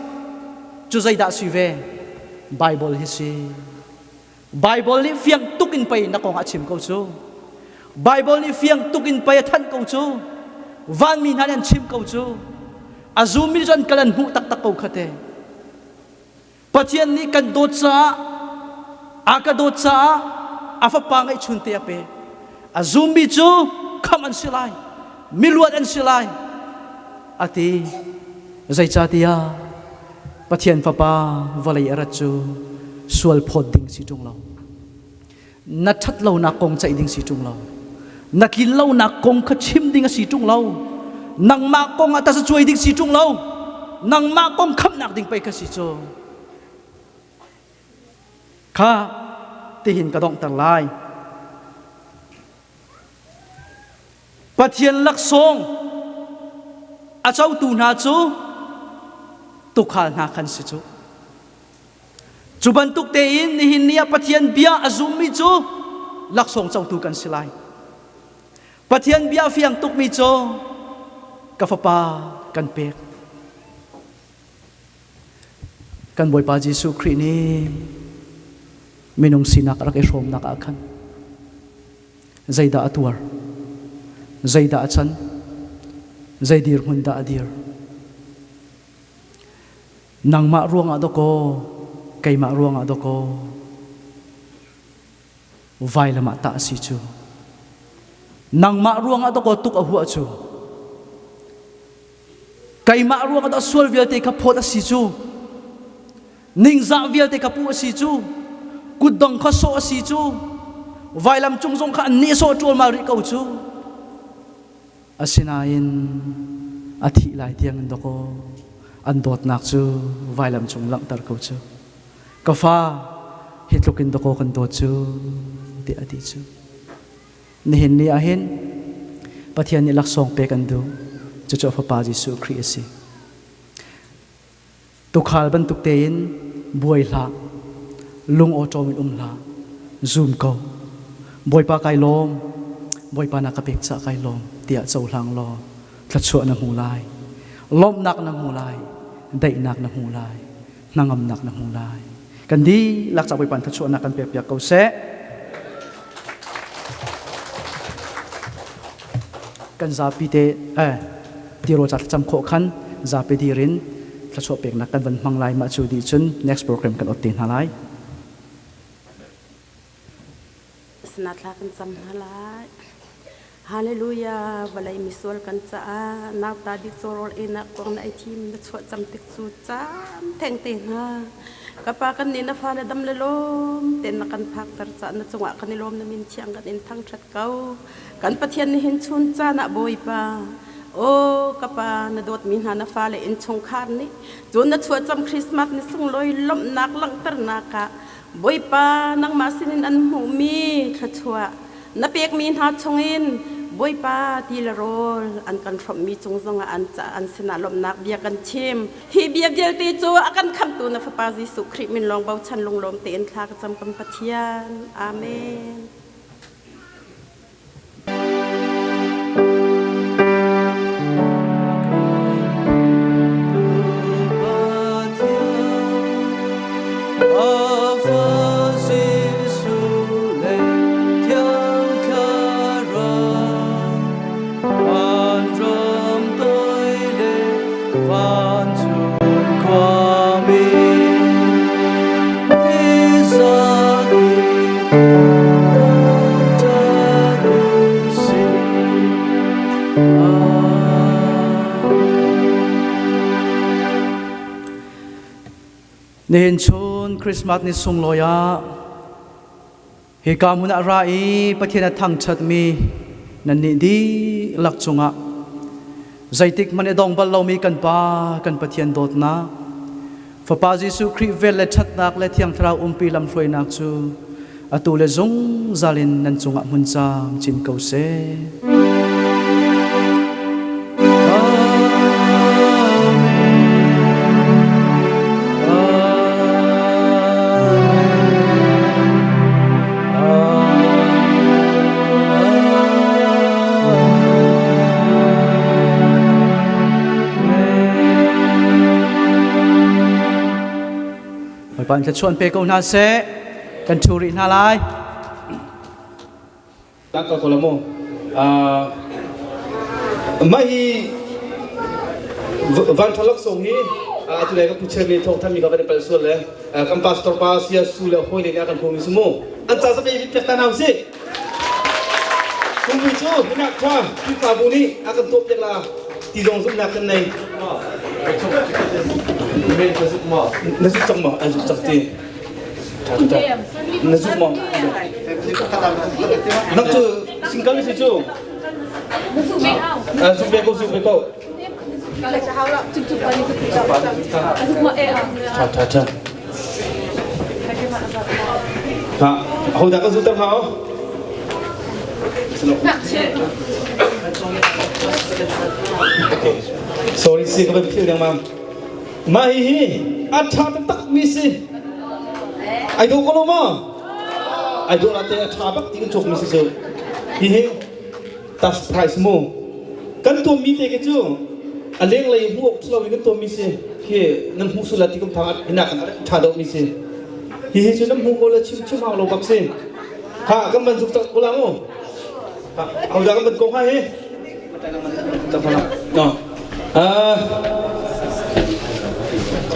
cu zeidah si ve? Bible hi si. Bible nih fiang tuk in pei na kong a chim ko cu. Bible nih fiang tuk in pei a thanh ko cu. Vanmi hna nih an chim ko cu. A zummi cu an kal an hmuh taktak ko kha te. Pathian nih kan dawt caah a ka dawt caah a fapa ngeihchun te a pek. A zummi cu khamh an si lai, miluat an si lai a ti. Zeicahtiah Pathian fapa vawlei a rat cu sual phawt ding si ṭung lo. Na ṭhat lonak kong ceih ding si ṭung lo. Na tlin lonak kong kha chim ding a si ṭung lo. Nangmah kong ah tazacuai ding si ṭung lo. Nangmah kong khamhnak ding pei kha si cu. Kha tihin ka donghter lai. Pathian laksawng a cotu hna cu tuukhal hna khan si cu. Cu bantuk tein nihin ni ah Pathian bia a zummi cu laksawng cotu kan si lai. Pathian bia a fiang tukmi cu ka fapa kan pek. Kan Bawipa Jesuh Khrih nih minung sinak a rak i hrawmnak ah khan zeidah a tuar? Zeidah a can? Zei dirhmun dah a dir? Nangmah ruangah dawkaw, keimah ruangah dawkaw. Vailam ah tah a si cu. Nangmah ruangah dakaw tuk a huah cu. Keimah ruangah dah sual vialte kha phawt a si cu. Ningzah vialte kha pu a si cu. Kutdong kha sawh a si cu. Vailam cung zong kha an nehsawh ṭualmal rih ko cu. Asinain a thih lai tiang in dakaw an dawtnak cu vailam cung langhter ko cu. Ka fa, hi tluk in dakaw kan dawt cu, tiah a ti cu. Nihin ni ah hin Pathian nih laksawng pek an duh. Cucu a Fapa Jesuh Khrih a si. Tuukhal bantuk tein buai hlah, lung awṭawm in um hlah, zum ko. Bawipa kai lawm, Bawipa na ka pek caah kai lawm tiah cohlang law thluachuah na hmu lai. Lawmhnak na hmu lai, daihnak na hmu lai, hnangamnak na hmu lai. Kan dihlak caah Bawipa thluachuahnak kan pekpiak ko seh. Kan zapi te eh tirawl ca thlacam khawh khan zapi dir in thluachuah peknak kan van hmang lai mah cu dih cun next program kan ot te hna lai. Sinah kan cam hna lai. Hallelujah vawlei misual kan caah nauta bik cawrawl enak kong na ei thim na chuah cam tik cu caan theng te hna. Ka pa kan nih na fale dam le lawm ten na kan phakter caah na cungah kan i lawm na min thiang kan in thangṭhat ko. Kan Pathian nihin chun caan ah Bawipa Aw ka pa na dawtmi hna na fale innchungkhar nih cun na chuahcam Christmas ni sunglawi lawmhnak langhternak ah Bawipa nangmah sinin an hmuhmi thluachuah na pekmi hna chungin Bawipa ti le rawl an kan hrawmhmi cung zongah an ca an sinah lawmhnak bia kan chim. Hi bia vialte cu a kan khamhtu na Fapa Jesuh Khrih min lawng bochan lunglawm tein thla ka cam kan Pathian. Amen. Nihin chun Christmas ni sunglawi ah hika hmun ah ra i Pathian a thangṭhatmi nannih dihlak cungah zeitik hmanh i dong bal lomi kan Pa kan Pathian dawtnak Fapa Jesuh Khrih vel le ṭhatnak le Thiang Thlarau umpi lamhruainak cu atu le zungzal in nan cungah hmun camcin ko seh. Bawipa in thluachuah pe ko hna seh. Kan ṭhu rih hna lai. Tak ko la mu. Mah hi van thalak song hi atu le ka pu chairman thawng than mi ka van i pal sual le kan pastor pa sia su le hoi le nih kan hmu mi su mu. An ca zabe bi pek ta nau si. Kumui cu hinak tha Khrihfabu nih a kan tuah piak la ti zong zumhnak kan nei. Na zuk cang maw? An zuk cang ti. Na zuk maw? Nak cu single si cu. Zuk ve ko, zuk ve ko. Tha tha tha. Ha, ho dah kan zu ter hau? Sorry si ka van phil dengmang. Mah hi hi a ṭha taktak mi si. Ai dawh ko lo maw? Ai dawh la te a ṭha bak ti kan cawk mi si cu. Hi hi tas price mu. Kan tuam mi te ke cu a lenglei hmuh awk lo in kan tuam mi si. Khi nan hmuh sula ti kum thang ina kan ṭha deuh mi si. Hi hi cu nan hmuh ko le chim chim hau lo bak si. Ha kan van zuk tak ko la mu. Ha, au dah kan van ko ha hi. No.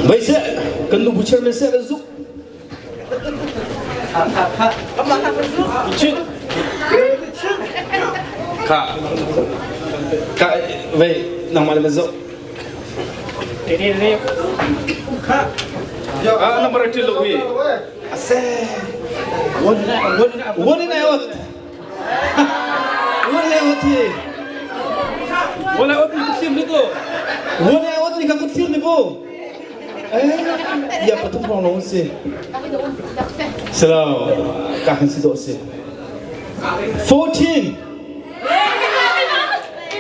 Vai seh kan nu bu chairman seh kan zuk. Kha ka vei nangmah le zo. Ah number 2 lo hi. Ase. One one one in out. One out hi. One out ni kuthim ni ko. One out ni ka kuthim ni ko. Eh, ya pathum rong long si. Selo, ka han si do si. 14.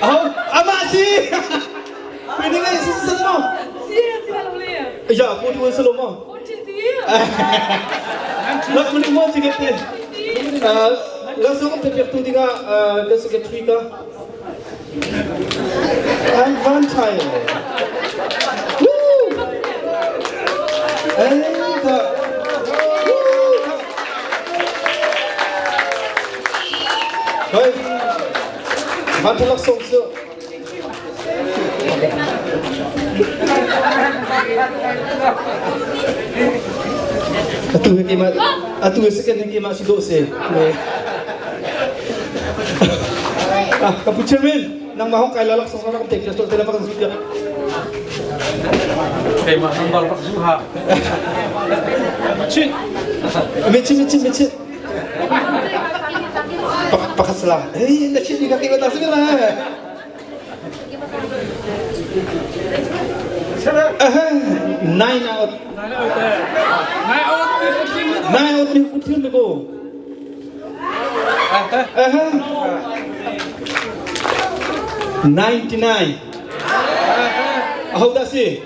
Oh, ama si. Pwede nga si sa mo. Ya, 41 sa mo. Lak mo mo sige te. Langsung ko pepek tu dinga la secretary ka. I'm van Thai. Woo! Eh, ka. Woo! Hoi. Van thalak song su. Atu he keimah atu he second he keimah si dawh si. Ah, ka pu chairman, nangmah hong kai lalak song rak tek tol tele pakan su piak. Keimah number rak zu ha. Chin. Me chin me chin me chin. Pakhat salah. Eh, na chin ni ka keimah ta sing la. Nine out. Nine out ni kuthil ni ko. 99. Aho dah si?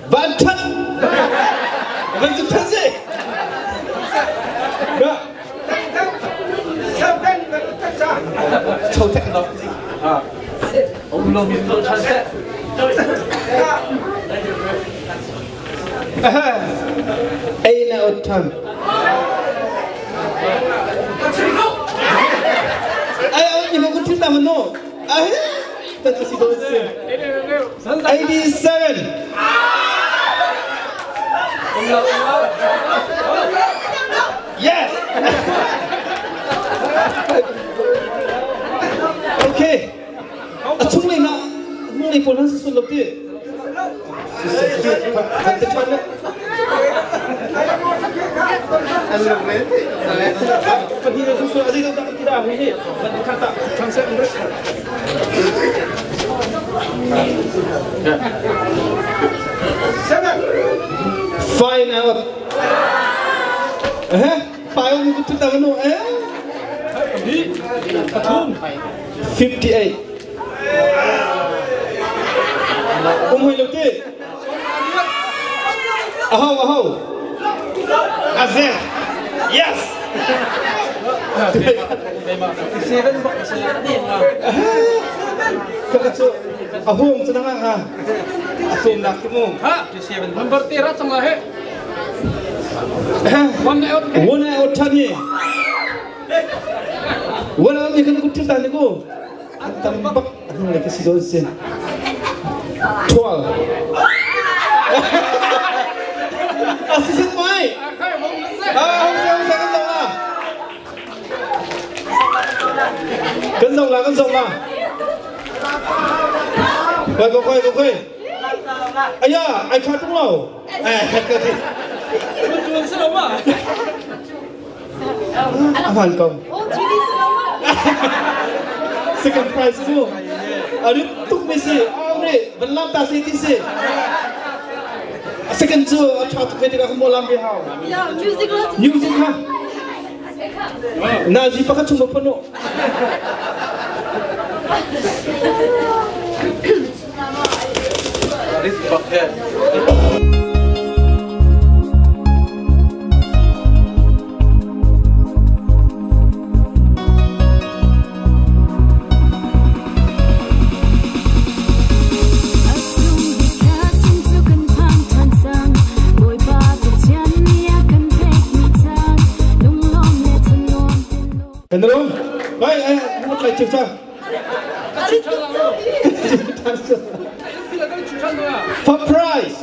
Van that. Van chu that si. Chau thek lo. Ei na ot than. Ai ot ni ko thil ta mano. Ai ta si do si. 87. Yes. Okay. A chung lei na hnung lei pawl han si lo ti. Find out. Eh, five ni kutu ta manu eh. 58. Umui lo ti. Aho aho. Azeh. Yes. Kaka cu ahung cu nang ha. Atum nak ki mu. Ha, number tera chang la he. One out. One out than hi. One out ni kan kutil tan ni ko. Tam bak anu le kasi do sin. 12. Assistant mai. Ah, hong se hong se kan zong la. Kan zong la kan zong la. Koi koi koi koi. Aya, ai kha tung lo. Eh, khat ka ti. Tuan se lo ma. Aman kom. Second prize tu. Anu tuk mi si. Amre, van lam ta si ti si. Second chu a tha tuk ve tikah kan lam ve hau. Music Music ha. Na ji pakhat chung ma phano. Rit bak he. Kan rom. Bai ai mut lai chiu cha. For prize.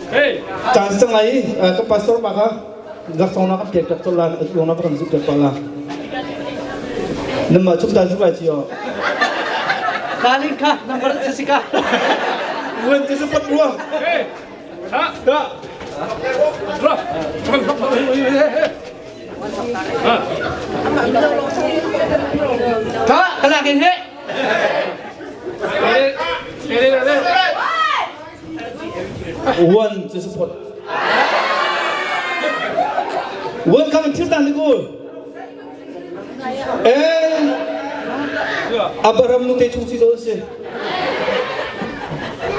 Caan cang lai ka pastor pa kha laksawng na kan pek tak la na kan zuk tak la. Nama chung ta zuk lai chi o. Kalin kha number sika. Wen te support ruang. Ha. Ha. Ra. Ka kalakin he. One to support. One come thil tan ku. Eh Abraham nu te chung si zo si.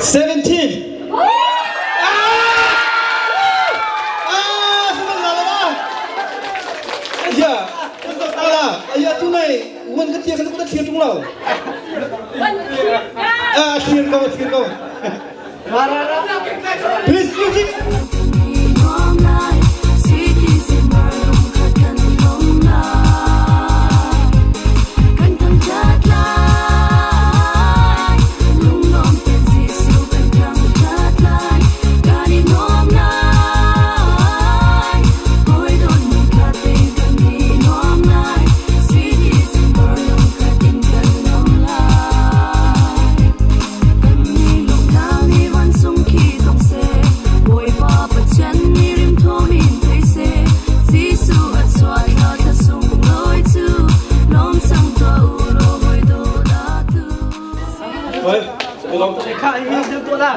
17. Ah, sebab la la. Ya, untuk la. Ya tu nai, wan ka tia kan ku ta thir tung lo. Ah, thir ko, thir ko. Please music.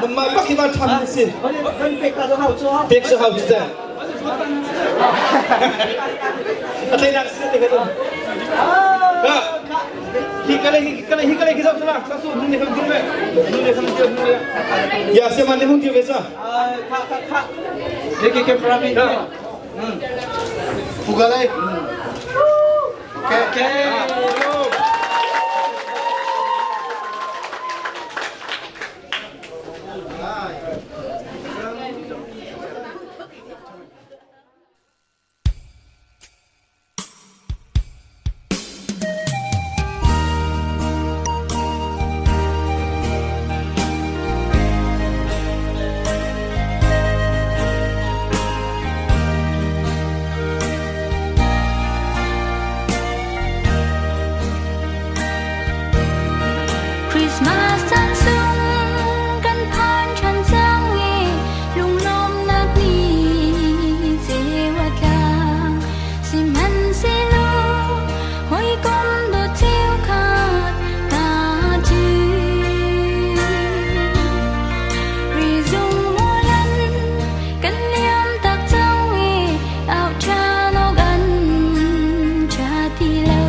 Mama pak hi van tham si. Pek sa hau chu ta. A tlai nak si te ka tu. Hi kale hi kale hi kale kisap sana. Sasu nu ne kham dir Nu ne kham dir nu. Ya se man ne hung dir ve sa. Kha kha kha. Ke ke ke prami. Fugalai. Okay. Okay. Christmas caan sung kan phan ṭhan cang i lunglawmnak ni ceu a tlang. Sihmanhsehlaw hawikom dawt cheukhat ta cu rizung mualan kan liam tak cang i au ṭhan awk an ṭha ti lo.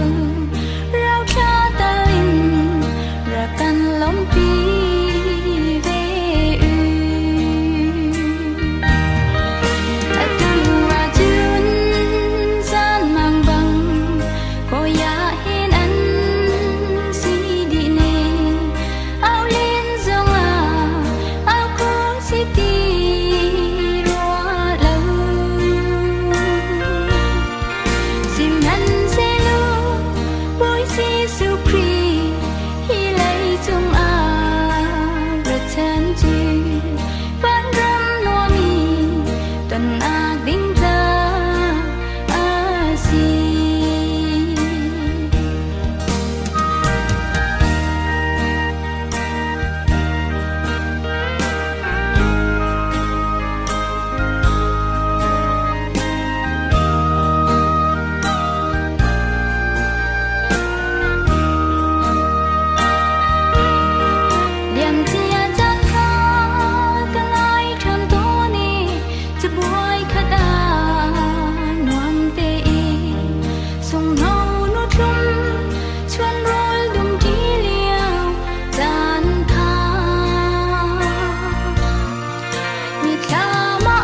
Rauthla tal in rak kan lawmhpi ve u. Atu ahcun zanmang bang kawi ah hin an si dih ne. Au len zongah au kho si ti rua lo. Sihmanhsehlaw Bawi Jesuh Khrih hi leicung ah ra chan cu vanram nuam i tonnak ding ca a si. Liamcia caan kha ka ngai ṭhan tawn i cabuai khat ah nuam tein sunghno nuthlum chuan rawl dumṭi lio caan kha. Mithlam ah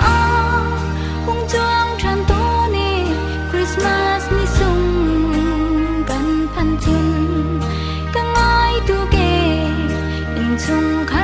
hung cuang ṭhan tawn i Christmas ni sung kan phan cun ka ngai tuk ee innchungkhar.